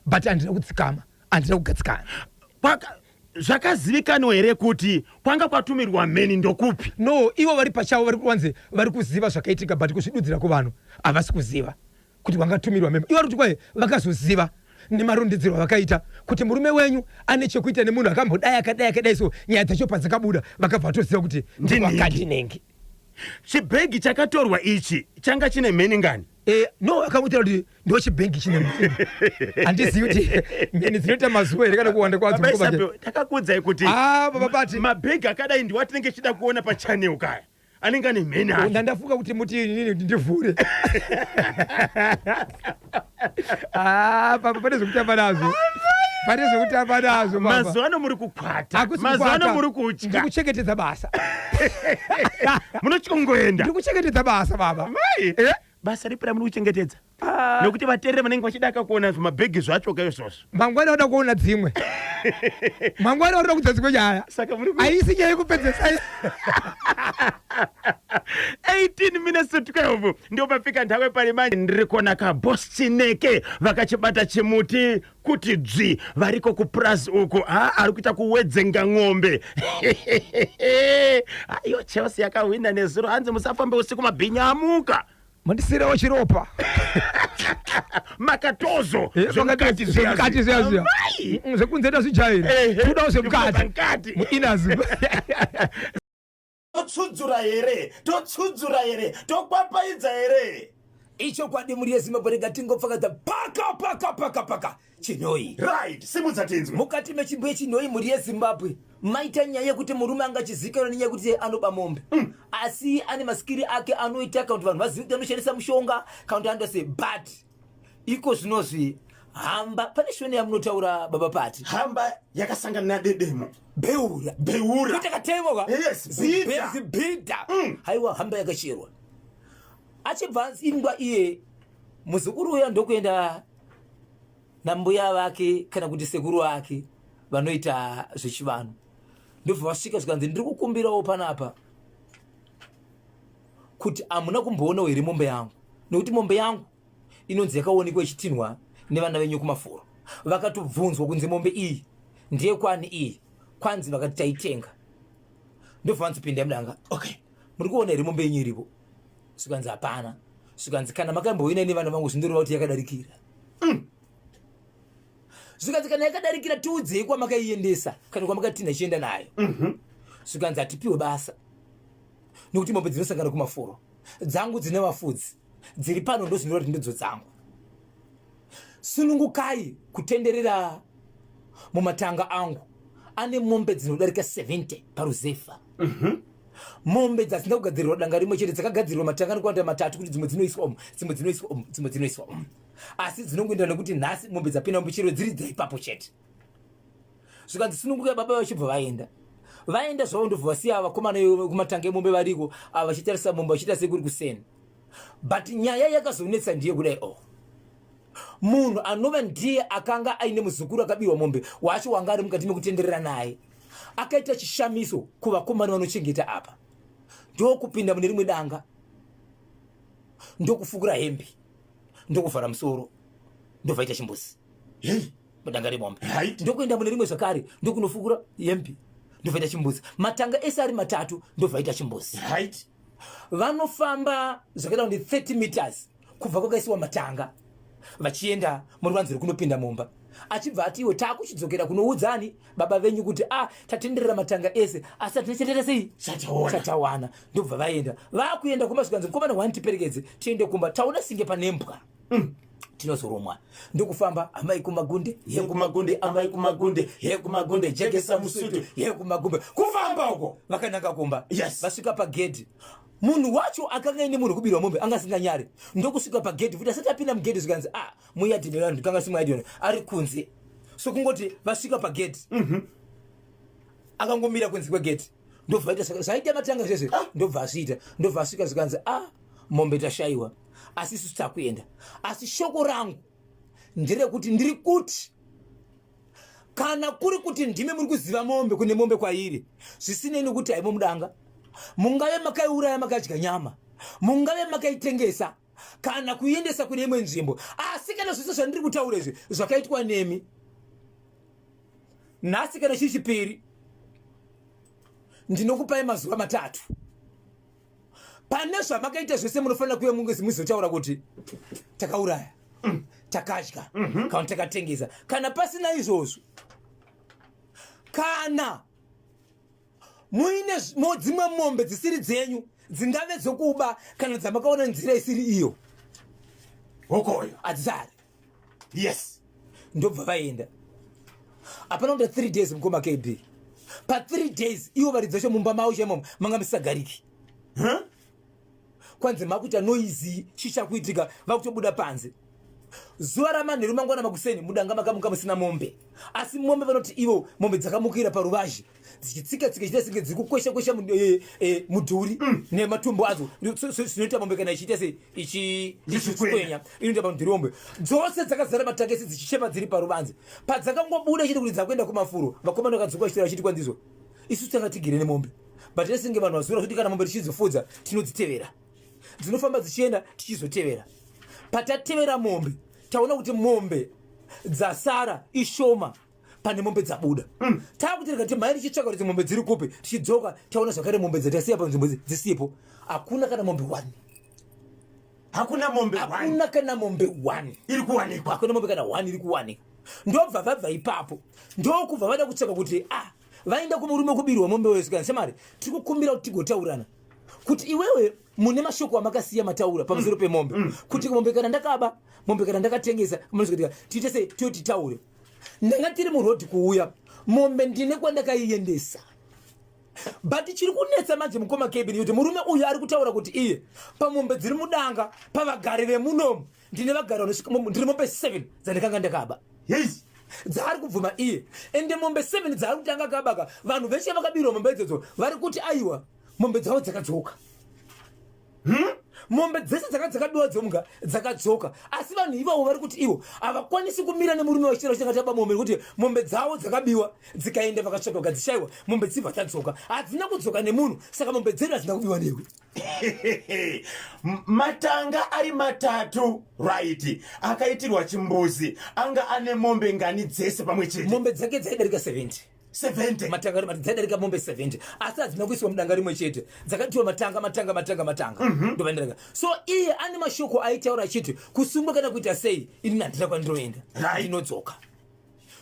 but handina kudzikama, handina kugadzikana. Zvakazivikanwa here kuti kwanga kwatumirwa mheni ndokupi? No, ivo vari pachavo vari kuwanze vari kuziva zvakaitika, but kuzvidudzira kuvanhu havasi kuziva kuti kwangatumirwa mheni. Ivo vari kuti kwaye vakazoziva nemarondedzero avakaita kuti murume wenyu ane chekuita nemunhu akambodai akadai akadai. So nyaya dzacho padzakabuda vakabva vatoziva kuti Ndinhingi. Ndinhingi. Chibhegi chakatorwa ichi changa chine mheni ngani? No, akamutaura kuti ndo chibhengi chine mheni. Handizivi kuti mheni dzinoita mazuva here kana kuwanda kwadzo. Baba Mukoma Kebi. Isabel, takakuudzai kuti Ah, Baba Pati. mabhegi akadai ndiwo atinenge tichida kuona pachannel kaya anenge ane mheni acho. Ndandafunga kuti muti inini kuti ndivhure. Ah, papa, pane zvekutamba nazvo, pane zvekutamba nazvo, baba. Mazuva ano muri kukwata. Hakusi Mazuva ano kukwata. muri kutya. Ndiri kuchengetedza basa. Munotyongoenda. Ndiri kuchengetedza basa, baba. Mai. Eh? Basa ripi ramuri kuchengetedza? Nokuti vateereri vanenge vachida kakuona zvimabhegi zvacho ka izvozvo. Mangwana vada kuona dzimwe, mangwana vanoda kudza dzimwe nyaya. Saka muri Haisi nyaya yekupedzesa. 18 minutes to 12 ndio pafika nthawi pali manje. Ndiri kuona kaboss Chineke vakachibata chimuti kuti dzvi, variko kupurazi uku. Ha, ari kuita kuwedzenga ng'ombe. Iyo Chelsea yakahwina nezuro, hanzi musafambe usiku, mabhinya amuka. Mandisirawo chiropa. Makatozo. Zvemukati zvemukati zviya zviya. Mai! Zvekunze tazvijaira. Kudawo zvemukati. Zvemukati. Muinazi. Totsudzura here? Totsudzura here? Tokwapaidza here? Ichokwadi, muri yeZimbabwe, rega tingopfakadza paka paka paka paka Chinhoi. Right, simudza tinzwe. Mukati mechimbo yeChinhoi, mhuri yeZimbabwe, maita nyaya yekuti murume anga achizivikanwa nenyaya yekuti anoba mombe, asi ane masikiri ake anoita kana kuti vanhu vazive kuti anoshandisa mushonga kana kuti anoita sei. But iko zvinozvi hamba pane shona yamunotaura, Baba Pati. Hamba yakasangana nadedemo. Beura. Beura. Kuita katemo ka. Yes, bhidha. Zibhidha. Haiwa, hamba yakacherwa. Achibva ingwa iye muzukuru uya ndokuenda nambuya vake kana kuti sekuru vake vanoita zvechivanhu. Ndobva vasvika zvikanzi, ndiri kukumbirawo panapa kuti hamuna kumboonawo here mombe yangu, nekuti mombe yangu inonzi yakaonekwa ichitinhwa nevana venyu kumafuro. Vakatobvunzwa kunzi mombe iyi ndeyekwani iyi, kwanzi vakati taitenga. Ndobva vanzi pindai mudanga. Okay. Muri kuona here mombe yenyu iripo? Zvikanzi hapana. Zvikanzi kana makamboina nevana vangu zvindoreva kuti yakadarikira. Zvikanzi kana yakadarikira tiudzei kwamakaiendesa kana kwamakatinha ichienda nayo. Zvikanzi hatipiwe basa nekuti mombe dzinosangana kumafuro, dzangu dzine vafudzi dziri pano, ndo zvinoreva kuti ndidzo dzangu. Sunungukai kutenderera mumatanga angu ane mombe dzinodarika 70 paruzefa. Mombe dzasina kugadzirirwa danga rimwe chete, dzakagadzirirwa matanga anokwanda matatu, kuti dzimwe dzinoiswa umu, dzimwe dzinoiswa umu, dzimwe dzinoiswa umu, asi dzinongoendera nekuti nhasi mombe dzapinda muchiro dziri dzaipapo chete. Zvikanzi sunungukai baba, vachibva vaenda. Vaenda zvavo, ndobva vasiya vakomana kumatanga emombe variko ava, vachitarisa mombe, vachiita sekuri kuseni. But nyaya yakazonetsa ndiye kudai, oh, munhu anova ndiye akanga aine muzukuru akabirwa mombe wacho, wanga ari mukati mekutenderera naye, akaita chishamiso kuvakomana vanochengeta apa, ndokupinda mune rimwe danga, ndokufukura hembe, ndokuvhara musoro, ndobvaita chimbuzi mudanga remombe. Ndokuenda mune rimwe zvakare, ndokunofukura hembe, ndobvaita chimbuzi. Matanga ese ari matatu, ndobvaita chimbuzi. Vanofamba zvakaita kunge 30 meters kubva kwakaisiwa matanga vachienda muruvanze rekunopinda mumba. Achibva ati, "Iwe, taakuchidzokera kunoudzani baba venyu kuti a ah, tatenderera matanga ese, asi hatina chateta sei." Chataona. Chatawana. Ndobva vaenda. Vakuenda kumba, zvikanzi, "Mukomana wani, tiperekedze tiende kumba, taona singe pane mbwa, tinozorumwa." Ndokufamba, "Amai kumagunde, ye kumagunde, amai kumagunde, ye kumagunde, jekesa musutu, ye kumagumbe." Kufamba uko vakananga kumba. Vasvika pagedhi, munhu wacho akanga ine munhu kubirwa mombe anga asinganyari, ndokusvika pagedhi futi. Asati apinda mugedhi, zvikanzi, "A ah, muyadhi mevanhu kanga si muyadhi ari kunze." So kungoti vasvika pagedhi, akangomira kunze kwegedhi, ndobva aita zvaita matanga zvese. Ndobva azviita, ndobva asvika, zvikanzi, "A ah, mombe tashayiwa, asi isusu takuenda. Asi shoko rangu nderekuti ndiri kuti kana kuri kuti ndime muri kuziva mombe, kune mombe kwairi, zvisinei nekuti haimo mudanga, mungave makaiuraya makadya nyama, mungave makaitengesa kana kuiendesa kune imwe nzvimbo, asi kana zvese zvandiri kutaura izvi zvakaitwa nemi, nhasi kana chiri Chipiri, ndinokupai mazuva 3. Pane zvamakaita zvese, munofanira kuve muzotaura kuti takauraya, takadya kana takatengesa. Kana pasina izvozvo, kana muine dzimwe mombe dzisiri dzenyu, dzingave dzokuba kana dzamakaona nzira isiri iyo, Hokoyo. hadzisari." Ndobva vaenda. Hapana kuita 3 days, mukoma KB, pa3 days ivo varidzi vacho mumba mavo chaimomo manga musisagariki. Huh? Kwanzi makuita noise, chichakuitika, vakutobuda panze. Zuva ramanheru mangwana makuseni, mudanga makamuka musina mombe. Asi mombe, vanoti ivo mombe dzakamukira paruvazhe dzichitsika tsika, chiita senge dziri kukwesha kwesha mudhuri nematumbo adzo. Zvinoita mombe kana ichiita se ichikwenya, inoita pamudhuri. Mombe dzose dzakazara matakesi, dzichichema dziri paruvanze. Padzakangobuda chete kuti dzakuenda kumafuro, vakomana vakadzoka vachitora, vachiti kwandizvo, "Isu tanga tigere nemombe, but nesenge vanhu vazura kuti kana mombe tichizofudza tinodzitevera, dzinofamba dzichienda, tichizotevera. Patatevera mombe, taona kuti mombe dzasara ishoma pane mombe dzabuda. Taakuti rega timhanye tichitsvaka kuti mombe dziri kupi. Tichidzoka, taona zvakare mombe dzatasiya panzvimbo idzi dzisipo. Hakuna kana mombe one." Hakuna mombe one. Hakuna kana mombe one iri kuwanikwa. Hakuna mombe kana one iri kuwanika. Ndobva vabva ipapo, ndokubva vada kutsvaka kuti ah, vaenda kumurume kubirwa mombe wesvikana, "Shamari, tiri kukumbira kuti tigotaurana kuti iwewe mune mashoko amakasiya mataura pamusoro pemombe, kuti mombe kana ndakaba, mombe kana ndakatengesa, munozvitika, tiite sei, tiyo titaure. Ndanga tiri murodhi kuuya, mombe ndine kwandakaiendesa. But chiri kunetsa manje, mukoma Kebin, kuti murume uyu ari kutaura kuti iye pamombe dziri mudanga, pavagari vemunomu, ndine vagari vanosvika ndine mombe 7 dzandikanga ndakaba." Dzaari kubvuma iye, ende mombe 7 dzaari kuti anga akabaka, vanhu veshe vakabirwa mombe idzodzo vari kuti aiwa, mombe dzavo dzakadzoka. Mombe dzese dzanga dzakabiwa dzomuka dzakadzoka, asi vanhu ivavo vari kuti ivo havakwanisi kumira nemurume vachitera vachitanga taba mombe, nekuti mombe dzavo dzakabiwa dzikaenda, vakatsvaka vakadzishayiwa, mombe dzibva dzadzoka, hadzina kudzoka nemunhu. Saka mombe dzedu hadzina kubiwa newe. Matanga ari matatu, right, akaitirwa chimbuzi, anga ane mombe ngani dzese pamwe chete? Mombe dzake dzaidarika 70. 70. Matanga ari dzaidarika mombe 70, asi hadzina kuiswa mudanga rimwe chete, dzakatiwa matanga, matanga, matanga, matanga. Ndovandiraka. So iye ane mashoko aitaura achiti kusungwa kana kuita sei, ini handina kwandinoenda, ndinodzoka.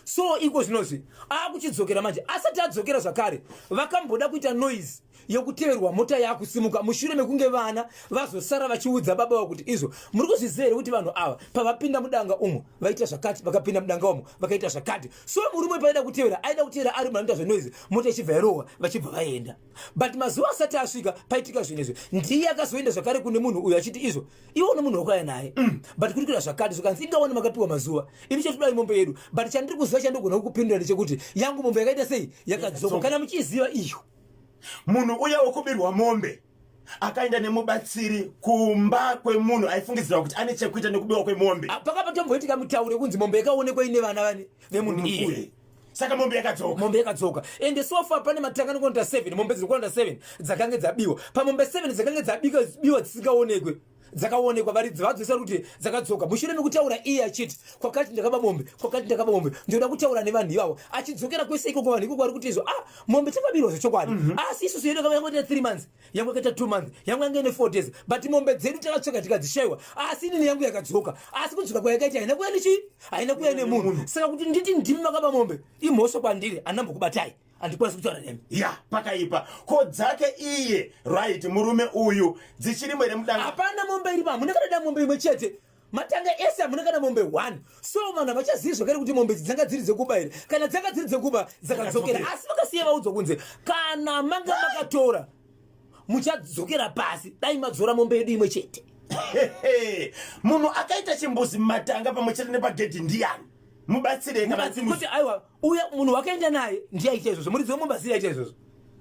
So iko zvinozvi akuchidzokera manje. Asati adzokera zvakare, vakamboda kuita noise yokuteverwa mota yakusimuka, mushure mekunge vana vazosara vachiudza baba vavo kuti, "Izvo muri kuzviziva here kuti vanhu ava pavapinda mudanga umo vaita zvakati, vakapinda mudanga umo vakaita zvakati?" So murume paida kutevera, aida kutevera ari munhu anoita zvenoise, mota ichibva yarohwa, vachibva vaenda. But mazuva asati asvika paitika zvinhu izvi, ndiye akazoenda zvakare kune munhu uyu achiti, "Izvo iwe une munhu wakauya naye, but kuri kuita zvakati." Zvikanzi, "Ingawana makapiwa mazuva, ini chatodai mombe yedu, but chandiri kuziva chandinoziva, chandogona kukupindura ndechekuti yangu mombe yakaita sei? Yakadzoka. Kana muchiziva iyo. Munhu uya wekubirwa mombe akaenda nemubatsiri kumba kwemunhu aifungidzirwa kuti ane chekuita nekubiwa kwemombe. Ah, pakapatomboitika mutauro yekunzi mombe yakaonekwa ine vana vani vemunhu iye. Saka mombe yakadzoka. Mombe yakadzoka, ende so far pane matanga anokwanita 7, mombe dziri kuwanda 7 dzakange dzabiwa. Pamombe 7 dzakange dzabiwa dzisingaonekwe, dzakaonekwa, varidzi vadzosa kuti dzakadzoka mushure mekutaura iye achiti kwakati ndakaba mombe, kwakati ndakaba mombe, ndinoda kutaura nevanhu ivavo. Achidzokera kwese ikoko, vanhu ikoko vari kuti izvo, ah, mombe takabirwa zvechokwadi, asi isusu yedu yakanga ita 3 months, yangu yakaita 2 months, yangu yanga ine 4 days, but mombe dzedu takatsvaka tikadzishayiwa, asi inini yangu yakadzoka. Asi kudzoka kwayakaita haina kuya nechi haina kuya nemunhu. Saka kuti nditi ndimi makaba mombe imhosva kwandiri, handambokubatai, handikwanisi kutaura nemi. Ya, pakaipa. Ko dzake iye, right, murume uyu dzichirimo here mudanga? Hapana mombe iripo, hamuna kana da mombe imwe chete. Matanga ese hamuna kana mombe 1. So vanhu havachazivi zvakare kuti mombe idzi dzanga dziri dzekuba here. Kana dzanga dziri dzekuba, dzakadzokera, asi vakasiya vaudzwa kunze, kana manga makatora muchadzokera pasi, dai madzora mombe yedu imwe chete. Munhu akaita chimbuzi mumatanga pamwe chete nepagedhi ndiyani? Mubatsirei kana kuti aiwa, uya munhu wakaenda naye ndiye aita izvozvo, muridzi wemombe asiri aita izvozvo,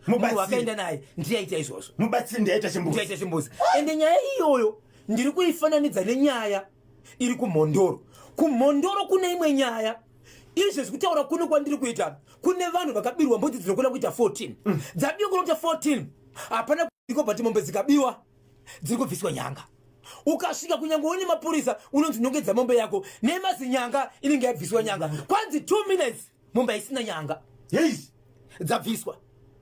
munhu wakaenda naye ndiye aita izvozvo. Mubatsiri ndiye aita chimbuzi. Ndiye aita chimbuzi. Ende nyaya iyoyo ndiri kuifananidza nenyaya iri kuMhondoro. KuMhondoro kune imwe nyaya izvezvi kutaura kuno kwandiri kuita, kune vanhu vakabirwa mbudzi dzinokwana kuita 14. Dzabiwa kunoita 14, hapana iko, but mombe dzikabiwa dziri kubviswa nyanga. Ukasvika kunyange une mapurisa, unonzi nongedza mombe yako nemazinyanga inenge yabviswa nyanga. Kwanzi 2 minutes mombe haisina nyanga. Hei. Dzabviswa.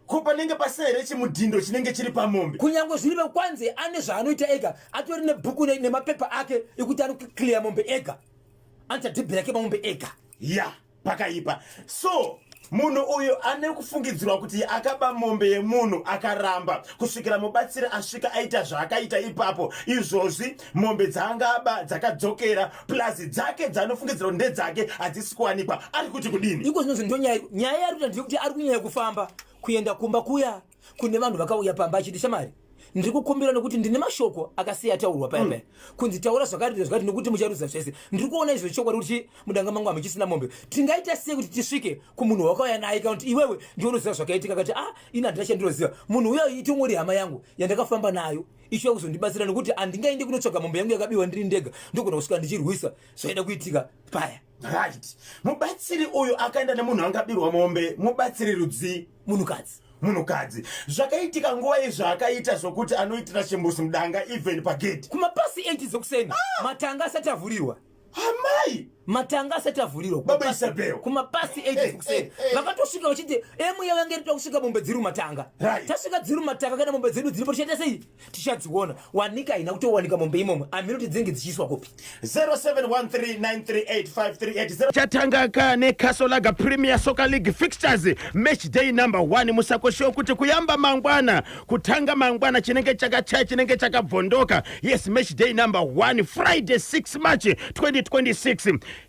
Ko panenge pasina here chimudhindo chinenge chiri pamombe? Kunyange zviripo, kwanzi ane zvaanoita ega, atori nebhuku nemapepa ake ekuti anoclear mombe ega, anoita dhibhi rake pamombe ega. Ya, pakaipa. So munhu uyu ane kufungidzirwa kuti akaba mombe yemunhu akaramba kusvikira mubatsiri asvika aita zvaakaita ipapo. Izvozvi mombe dzaangaba dzakadzokera, plus dzake dzaanofungidzira kuti ndedzake hadzisi kuwanikwa. Ari kuti kudini? Iko zvinonzi ndo nyaya. Nyaya yari kuita ndeyekuti ari kunyanya kufamba kuenda kumba kuya kune vanhu vakauya pamba achiti, shamari, ndiri kukumbira nekuti ndine mashoko akasiya ataurwa paya paya kunzi taura zvakati zvakati nekuti mucharuza zvese. Ndiri kuona izvo chokwadi kuti mudanga mangu hamuchisina mombe. Tingaita sei kuti tisvike kumunhu wakauya naye, kana kuti iwewe ndiwe unoziva zvakaitika? Kati, ah, ini handina chandinoziva. Munhu uya itongori hama yangu yandakafamba nayo ichiuya kuzondibatsira, nekuti handingaendi kunotsvaga mombe yangu yakabiwa ndiri ndega, ndogona kusvika ndichirwisa zvaida kuitika paya. Right, mubatsiri uyu akaenda nemunhu angabirwa mombe, mubatsiri rudzii? Munhukadzi. Munhukadzi. Zvakaitika nguva iyi zvaakaita zvokuti anoitira chimbuzi mudanga, even pagedhi? Kumapasi 8 dzekuseni, matanga asati avhurirwa. Amai! Matanga asati avhurirwa. Baba Isabel. Kumapasi 8 dzekuseni vakatosvika vachiti emuya vange ritoda kusvika mombe dziri mumatanga. Tasvika dziri mumatanga, kana mombe dzedu dziripo tichaita sei? Tichadziona. Wanika haina kutowanika mombe imomo, hameno kuti dzinenge dzichiiswa kupi. 0713938538. Chatanga ka neCastle Lager Premier Soccer League fixtures, match day number 1. Musakoshewo kuti kuyamba mangwana, kutanga mangwana, chinenge chakachaya, chinenge chakabvondoka. Yes, match day number 1, Friday 6 March 2026,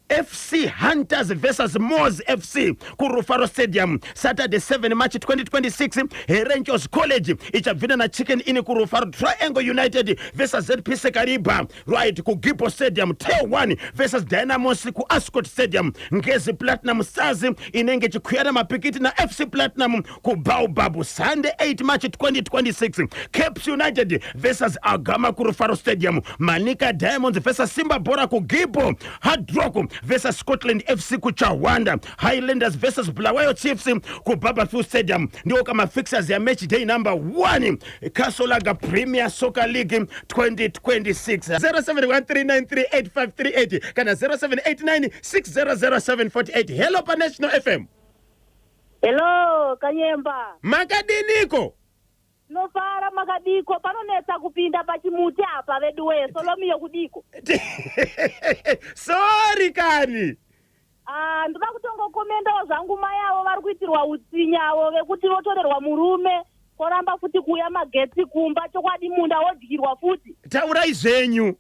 FC Hunters versus Mos FC kuRufaro Stadium. Saturday 7 March 2026, Herenchos College ichabvina naChicken Inn kuRufaro. Triangle United versus ZPC Kariba, right, kuGibo Stadium. Tel 1 versus Dynamos kuAscot Stadium. Ngezi Platinum Stars inenge ichikwiyana mapikiti naFC Platinum kuBaobab. Sunday 8 March 2026, Caps United versus Agama kuRufaro Stadium. Manica Diamonds versus Simba Bora kuGibo. Hard Rock versus Scotland FC kuChawanda. Highlanders versus Bulawayo Chiefs kuBarbourfields Stadium. Ndiwo kamafixtures yamatch day number 1, Castle Lager Premier Soccer League 2026. 0713938538 kana 0789 600748. Hello paNational FM. Hello, Kanyemba. Makadiniko? Tinofara, makadiko? Panonetsa kupinda pachimuti apa veduwe, Solomiyo kudiko. Sorry kani. Ah, ndoda kutongokomendawo zvangu mai avo vari kuitirwa utsinyawo vekuti votorerwa murume, koramba futi kuuya magetsi kumba, chokwadi munda wodyirwa futi. Taurai zvenyu.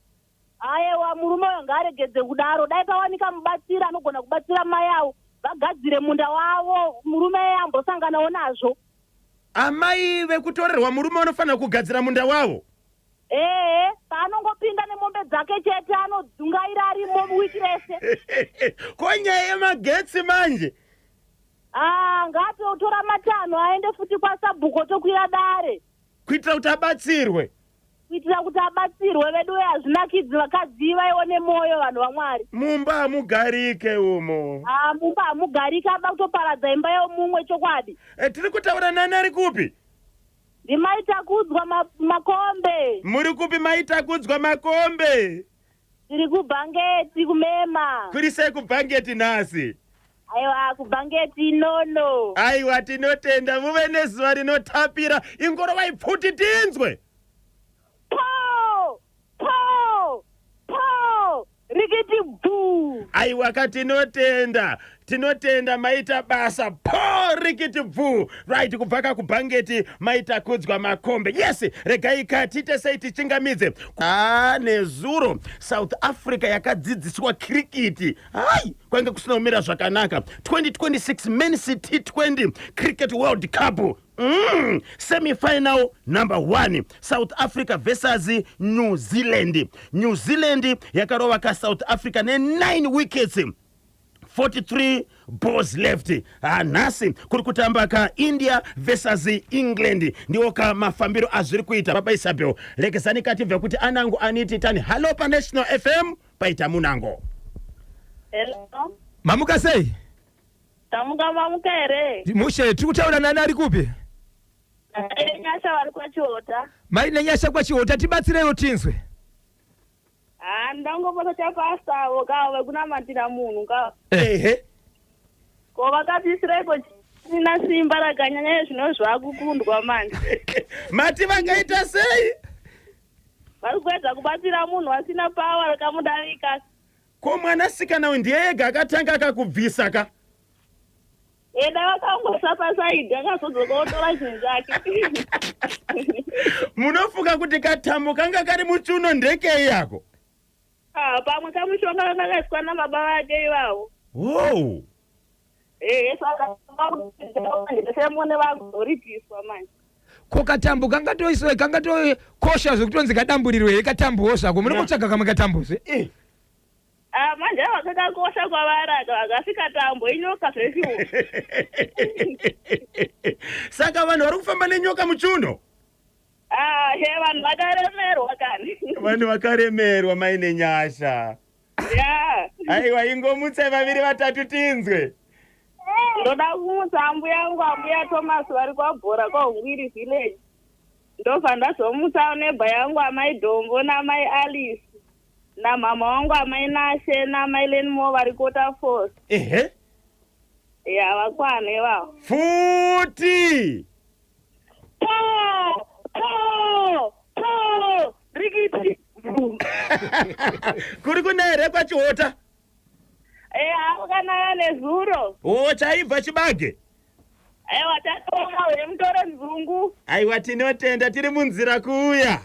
Aiwa, murume uyo ngaaregedze kudaro. Dai pawanika mubatsiri anogona kubatsira mai avo vagadzire munda wavo, murume ambosanganawo nazvo. Amai vekutorerwa murume vanofanira kugadzira munda wavo. Ehe, paanongopinda nemombe dzake chete anodzungaira arimo wiki rese. Ko nyaya yemagetsi manje? Ah, ngaatotora matanho aende futi kwasabhuku otokwira dare. Kuitira kuti abatsirwe. Kuitira kuti abatsirwe veduwe hazvinakidzi vakadzi vaione moyo vanhu vaMwari. Mumba hamugarike umo. Ah, mumba hamugarike ada kutoparadza imba yomumwe chokwadi. E, tiri kutaura nani ari kupi? Ndimai Takudzwa Makombe. Muri kupi mai Takudzwa Makombe? Tiri kuBhangeti kumema. Kuri sei kuBhangeti nhasi? Aiwa kuBhangeti inono. Aiwa tinotenda muve nezuva rinotapira ingorovai pfuti tinzwe. Po! Po! Po! Rikiti bvuu. Aiwa ka tinotenda tinotenda maita basa po rikiti bvuu right kubva ka kubhangeti maita kudzwa makombe yes regai ka tiite sei tichingamidze ah, nezuro south africa yakadzidziswa kirikiti hai kwange kusina kumira zvakanaka 2026 men's t20 cricket world cup Semi-final number 1 South Africa versus New Zealand. New Zealand yakarova ka South Africa ne 9 wickets. 43 balls left. Ah, nhasi kuri kutamba ka India versus England ndiwo ka mafambiro azviri kuita. Baba Isabel lekezani katibve kuti anangu aniti tani hallo pa National FM paita munango. Hello. Mamuka sei? Tamuka mamuka here? Mushe, tiri kutaura nani ari kupi? Nyasha vari kwaChihota. Mai Nenyasha kwaChihota, tibatsireiwo tinzwe. Ah, ndangopota chapasta avo kavo vekunamatira munhu kavo. Ehe. Ko vakatiisireiko chisina simba rakanyanya zvino zvakukundwa manje. Mati vangaita sei? Vari kuedza kubatsira munhu asina power rakamudarika. Ko mwanasikana uyu ndiye ega akatanga akakubvisa ka? Eda vakangosa pasaidhi akazodzoka otora zvinhu zvake. Munofunga kuti katambo kanga kari muchiuno ndekei yako? Ah, pamwe kamushonga kanga kaiswa nababa vake ivavo. Wow. Ehe, saka semune vagoripiswa manje. Ko katambo kangatoiswa kangatokosha zvekutonzi kadamburirwe here katambowo zvako munongotsvaga kamwe katambozve Eh. Ah, manje ava kakakosha kwavari aka vakasvika tambo inyoka zveshuwa. Saka vanhu vari kufamba nenyoka muchiuno? Ah, he vanhu vakaremerwa kani. Vanhu vakaremerwa mai Nenyasha. Ya. Aiwa ingomutsai vaviri vatatu tinzwe. Ndoda kumutsa ambuya angu ambuya Thomas vari kwaBhora kwaHungwiri village. Ndobva ndazomutsa neighbor yangu amai Dombo namai Alice namhamha wangu amai Nashe namai Lenmore vari Kota Falls. Ehe. Ya vakwana ivavo. Futi. Po! Po! Po! Rikiti. Kuri kunaya here kwaChihota? Eh, akanaya nezuro. O chaibva chibage. Aiwa tatonga wemutoro nzungu. Aiwa tinotenda tiri munzira kuuya.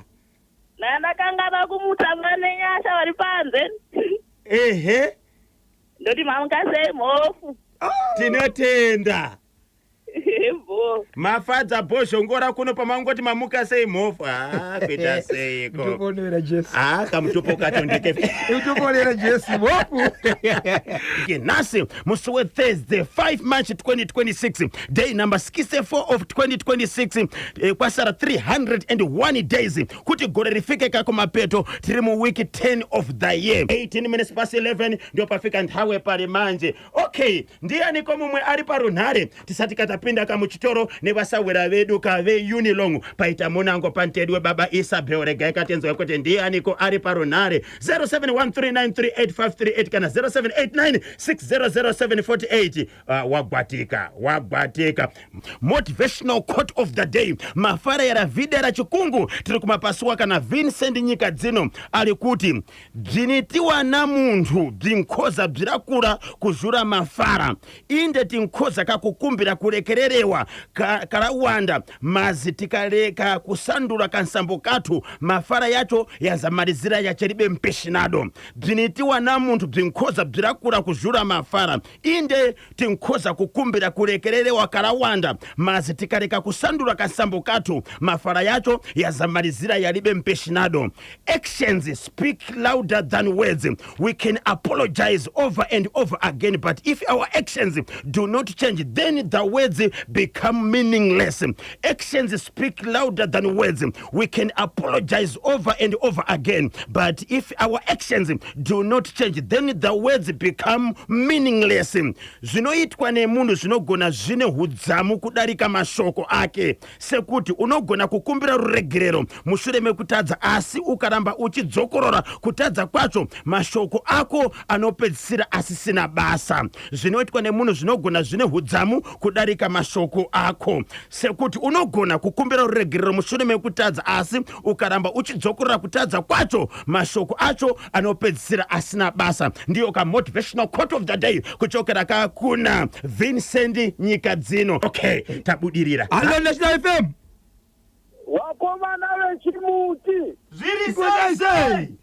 Ndandakangana kumutsa nenyasha vari panze. Ehe. Ndoti mamuka sei mhofu. Tinotenda. Bho. Mafadza bhozhongora kuno pamangoti mamuka sei mhofu. Ah, kuita seiko. Mutoponera Jesu. Ah, kamutupo kacho ndeke. Mutoponera Jesu mhofu. Nhasi musi weThursday 5 March 2026 day number 64 of 2026 eh, kwasara 301 days kuti gore rifike kako mapeto tiri muweek 10 of the year 18 minutes past 11 ndio pafika nthawe pali manje okay ndiyaniko mumwe ari parunhare tisati katapinda kamuchitoro nevasawira vedu ka veunilong paita munango pantedwe baba isabel regai katenzwa kuti ndiyaniko ari parunhare 0713938538 kana 0789600748 wagwatika wagwatika motivational quote of the day mafarera videra chikungu tiri kumapasuwa kana vincent nyika dzino ari kuti bzinitiwa na munthu bzinkhoza bzirakula kuzhura mafara inde tinkhoza kakukumbira kulekereredwa kurekererewa karawanda mazi tikaleka kusandula kansambo kathu mafara yacho yazamalizira yacheribe mpeshinado bzinitiwa na munthu bzinkhoza bzirakula kuzhura mafara inde tinkhoza kukumbira kulekererewa karawanda mazi tikaleka kusandula kansambo kathu mafara yacho yazamalizira yalibe mpeshinado. Actions speak louder than words. We can apologize over and over again, but if our actions do not change, then the words become meaningless. Actions speak louder than words. We can apologize over and over again, but if our actions do not change, then the words become meaningless. Zvinoitwa nemunhu zvinogona zvine hudzamu kudarika mashoko ake, sekuti unogona kukumbira ruregerero mushure mekutadza, asi ukaramba uchidzokorora kutadza kwacho, mashoko ako anopedzisira asisina basa. Zvinoitwa nemunhu zvinogona zvine hudzamu kudarika mashoko ako, sekuti unogona kukumbira ruregerero mushure mekutadza, asi ukaramba uchidzokorora kutadza kwacho, mashoko acho anopedzisira asina basa. Ndiyo ka motivational quote of the day kuchokera ka kuna Vincent Nyika Dzino. Okay, tabudirira. Hallo, National FM. Vakomana vechimuti. Zviri sei sei?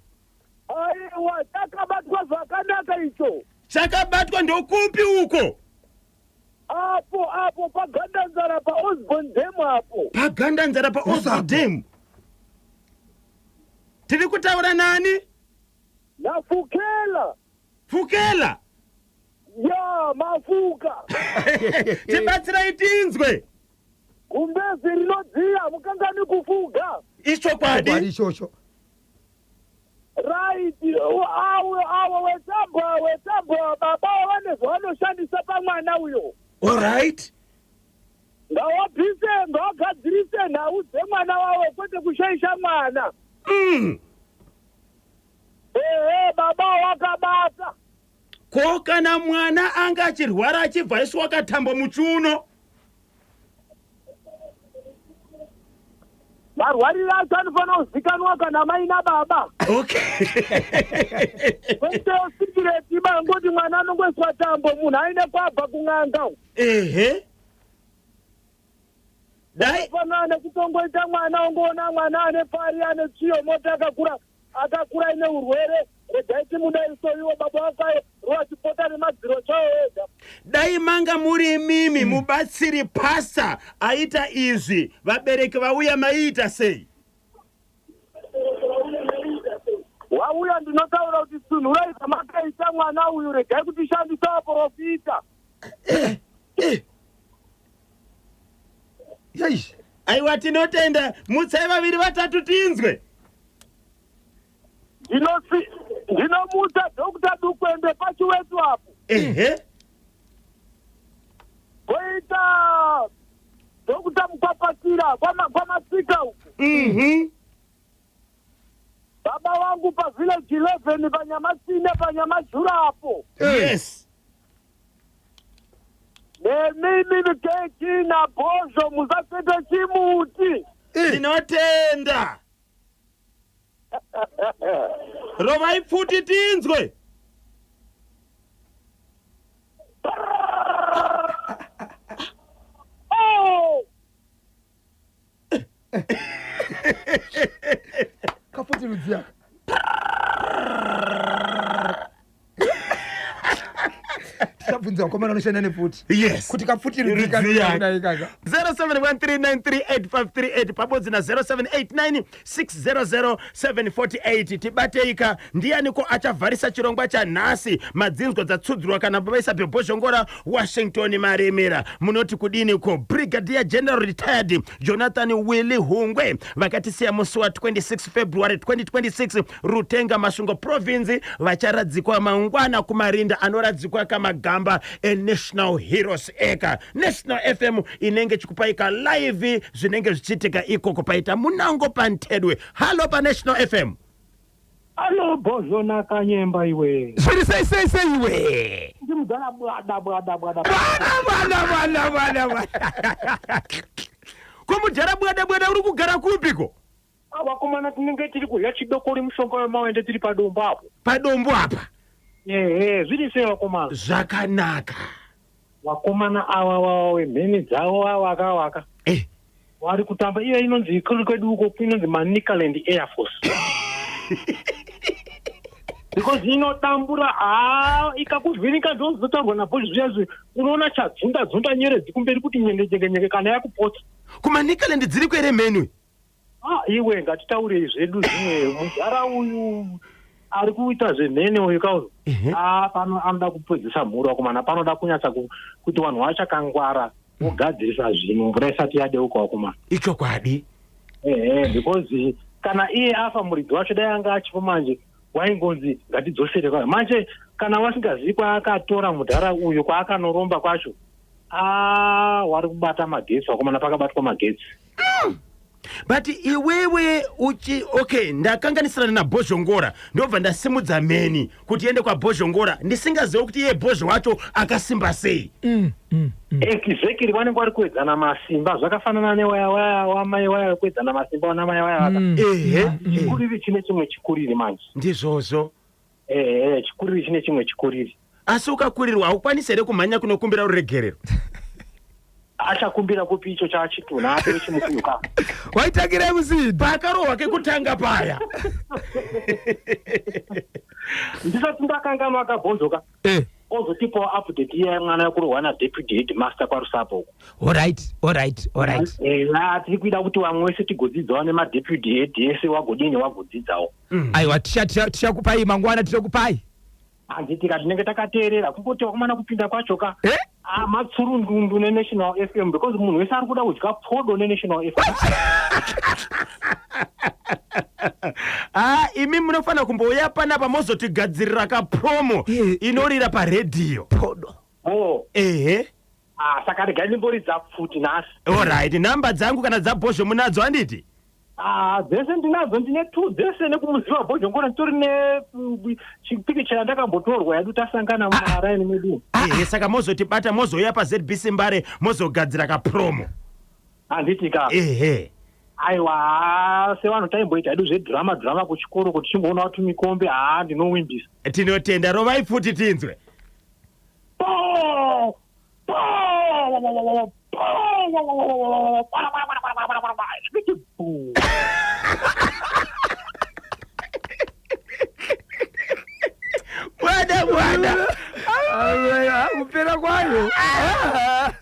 Aiwa, chakabatwa zvakanaka icho. Chakabatwa ndokupi uko? Apo apo paGandanzara, paOsborn Dam apo. PaGandanzara, paOsborn Dam. Tiri kutaura nani? NaFukela. Fukela. Ya mafuka. Tibatsirai tinzwe. Gumbezi rinodziya, mukangani kufuga. Ichokwadi. Chokwadi ichocho. Right, awo awo wetambwa wetambwa, baba vane zvavanoshandisa pamwana uyo. Alright. Ngawabvise, ngawagadzirise nhau dzemwana wavo, kwete kushaisha mwana. Ehe, baba wakabata. Ko kana mwana anga achirwara achibva aiswa katambo muchiuno? Marwariro acho anofanira kuzikanwa kana mai nababa. Kwete secret bangoti mwana anongoiswa tambo, munhu aine kwabva kun'anga. Ehe, dai Fanana nekutongoita mwana, ongoona mwana ane pari, ane tsviyo, mota, akakura akakura ine urwere, regai timudaiso iwo baba wakayo ruwachipota nemadziro chawo ega. Dai manga muri imimi mubatsiri, pasa aita izvi, vabereki vauya, maiita sei? Wauya, ndinotaura kuti sunhurai zvamakaita mwana uyu, regai kutishandisa vaprofita. Yei. Aiwa, tinotenda. Mutsai vaviri vatatu tinzwe. Ndinomutsa Dr Dukwende paChiwetu apo. Koita Dr Mukwapatira kwaMatsika uko. Baba vangu pavillage 11, paNyamasine, paNyamajura apo. Nemimi keki nabhozho, musasete chimuti. Tinotenda. Rovai pfuti tinzwe. Oh! Kafuti rudziyaka. Tichabvunza vakomana vanoshanda nepfuti kuti kapfuti Rudziyaka. rudzikakaka. 0713938538 pabodzi na 0789600748. Tibateika, ndianiko achavharisa chirongwa chanhasi? Madzinzwa dzatsudzurwa kana vaisa bhebhozhongora Washington Maremera, munoti kudiniko? Brigadier General retired Jonathan Willy Hungwe vakatisiya musi wa26 February 2026, Rutenga, Masvingo Province. Vacharadzikwa mangwana kumarinda anoradzikwa kamagamba eNational Heroes Acre. National FM inenge chikupaika live zvinenge zvichiitika ikoko. Paita munango pantedwe. Hallo, paNational FM. Alo, Bhozho Kanyemba iwe. Zviri sei sei sei iwe? Ndimudala bwada bwada bwada. Bwana bwana bwana bwana. Komudhara bwada bwada, uri kugara kupiko? Vakomana, tinenge tiri kudya chidokori, mushonga wemawende, tiri padombo apo. Padombo apa. Ehe, zviri sei vakomana? Zvakanaka. Vakomana ava vava wemheni dzavo ava akawaka vari kutamba iyo inonzi kuri kwedu uko inonzi Manicaland Air Force. Because inotambura haa ikakuvhiringa ndozotaurwa naBosh zviya zvi unoona chadzunda dzunda nyeredzi kumberi kuti nyenge nyenge nyenge kana yakupotsa. KuManicaland dziri kwere mhenwe? Ah, iwe ngatitaurei zvedu zvimwe mudhara uyu ari kuita zvemhene uyu kauyu ah, pano anoda kupedzisa mhuri wakomana panoda kunyatsa kuti vanhu vachakangwara vogadzirisa zvinhu mvura isati yadeuka wakomana. Ichokwadi. Ehe, because kana iye afa muridzi wacho dai anga achipo manje waingonzi ngatidzosere kwayo manje kana vasingazivi kwaakatora mudhara uyu kwaakanoromba kwacho ah, wari kubata magetsi wakomana pakabatwa magetsi. But iwewe uchi okay ndakanganisirana naBhozhongora ndobva ndasimudza mheni kuti iende kwaBhozhongora ndisingazive kuti iye Bhozho wacho akasimba sei. Exactly, vanenge vari kuedzana masimba zvakafanana newaya waya wamai waya wekuedzana masimba wana mai waya vaka. Ehe. Chikuriri chine chimwe chikuriri manje. Ndizvozvo. Ehe, chikuriri chine chimwe chikuriri. Asi ukakurirwa haukwanisi here kumhanya kunokumbira ruregerero? Achakumbira kupi icho chachitunha atove chimukuyu ka. Waitangira musini. Pakarohwa kekutanga paya. Ndisati ndakanganwa akabvonzoka. Ozotipawo update iya yemwana yekurohwa nadeputy headmaster kwaRusapo uko. Alright, alright, alright. Eya, tiri kuida kuti vamwe vese tigodzidzawo nemadeputy head ese wagodini wagodzidzawo. Aiwa, tichakupai mangwana, tichakupai. Handiti ka tinenge takateerera kungoti wakomana kupinda kwacho ka. Ah, matsurundundu neNational FM because munhu wese ari kuda kudya podo neNational FM. Ah, imi munofanira kumbouya panapa mozotigadzirira kapromo inorira paredhiyo. Podo. Oh. Ehe. Ah, saka regai ndimboridza pfuti nhasi. Alright, namba dzangu kana dzaBhozho munadzo handiti? Ah, dzese ndinadzo, ndine two dzese nekumuziva Bhozhongora nditori ne chipikicha yandakambotorwa yadu tasangana mumaraini medu. Ehe, saka mozotibata mozouya paZBC Mbare mozogadzira kapromo. Handiti ka? Ehe. Aiwa, sevanhu taimboita hedu zvedrama drama kuchikoro kuti tichimboona kuti mikombe, haa ndinowimbisa. Tinotenda, rovai pfuti tinzwe. Po! Po! Po! Bwana bwana. Kupera kwayo.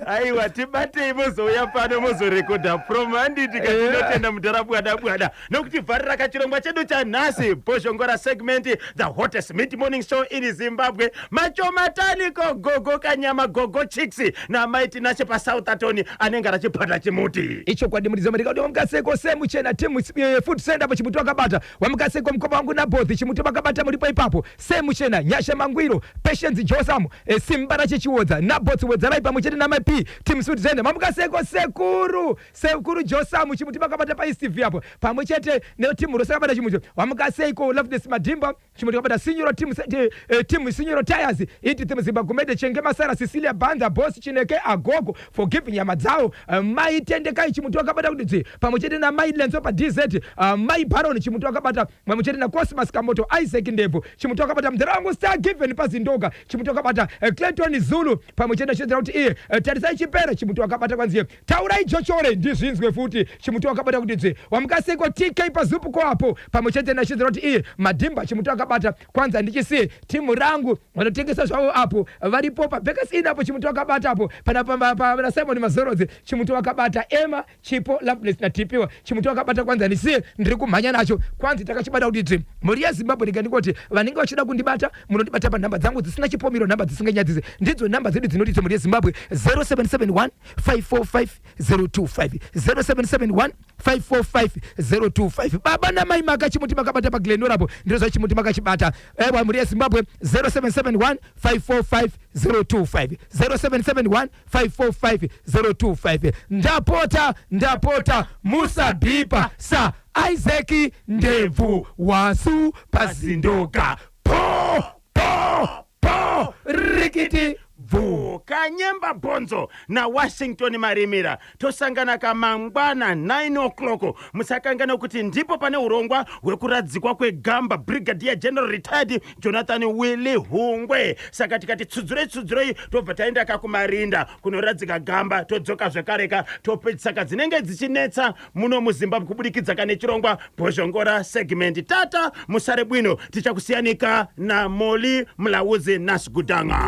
Aiwa, tibatei mozouya pano mozorekodha promo handiti ka? Tinotenda mudhara Bwada Bwada nokutivharira kachirongwa chedu chanhasi Bhozhongora segment, the hottest mid morning show in Zimbabwe. Machomataniko gogo kanyama gogo chicks namai Tinashe paSoutherton anenge arachipata chimuti. Ichokwadi muridzi wamarika wamukaseko semuchena team food center apo chimuti wakabata wamukaseko mukoma wangu naBothi chimuti wakabata muripo ipapo semuchena Nyasha Mangwiro Patience Josam Simba rachichiodza naBothi wedzarai pamwe chete namai P team food center mamukaseko sekuru sekuru Josam chimuti makabata paEastv apo pamwe chete netimu rose rakabata chimuti wamukaseko Loveness Madhimba chimuti wakabata Sinyoro team, team Sinyoro Tires Edith Muzimba Gumede Chenge Masara Cecilia Banza Boss Chineke Agogo Forgive nyama dzawo mai Tendekai chimuti wakabata kuti dzvi pamwe chete namai Lenzo paDZ mai Baron chimuti wakabata pamwe chete naCosmas Kamoto Isaac Ndebvu chimuti wakabata mudhara wangu Star Given paZindoga chimuti wakabata Clayton Zulu pamwe chete nachitedzera kuti iye Tarisai Chipere chimuti wakabata kwanziye taurai Jochore ndizvinzwe futi chimuti wakabata kuti dzvi wamukasekwa TK paZupuko apo pamwe chete nachitedzera kuti iye Madhimba chimuti wakabata kwanza ndichisiye timu rangu vanotengesa zvavo apo varipo paBakers Inn apo chimuti wakabata apo pana Simon Mazorodzi chimuti wakabata Emma Chipo Loveness naTipiwa chimuti wakabata kwanza ndisiye ndiri kumhanya nacho kwanzi takachibata kuti dzvi mhuri yeZimbabwe ndika ndingoti vanenge vachida kundibata munondibata panhamba dzangu dzisina chipomero nhamba dzisinganyadzisi ndidzo nhamba dzedu dzinoti mhuri yeZimbabwe 0771 545 025 0771 545 025 baba namai maka chimuti makabata paGlenora apo ndiro chimuti makachibata ewa mhuri yeZimbabwe 0771 545 025 0771 545 025 ndapota ndapota musabhipa sa Isaac Ndebvu wasu pazindoka po po po rikiti. Bvu Kanyemba Bhonzo naWashington Marimira. Tosangana kamangwana 9 o'clock. Musakanganwa kuti ndipo pane urongwa hwekuradzikwa kwegamba Brigadier General Retired Jonathan Willie Hungwe. Saka tikati tsudzurei tsudzurei tobva taenda kakumarinda kunoradzika gamba, todzoka zvakareka topedzisaka dzinenge dzichinetsa muno muZimbabwe kubudikidza kane chirongwa Bhozhongora segment. Tata musare bwino, tichakusiyanika naMoli Mlauzi Nasgudanga.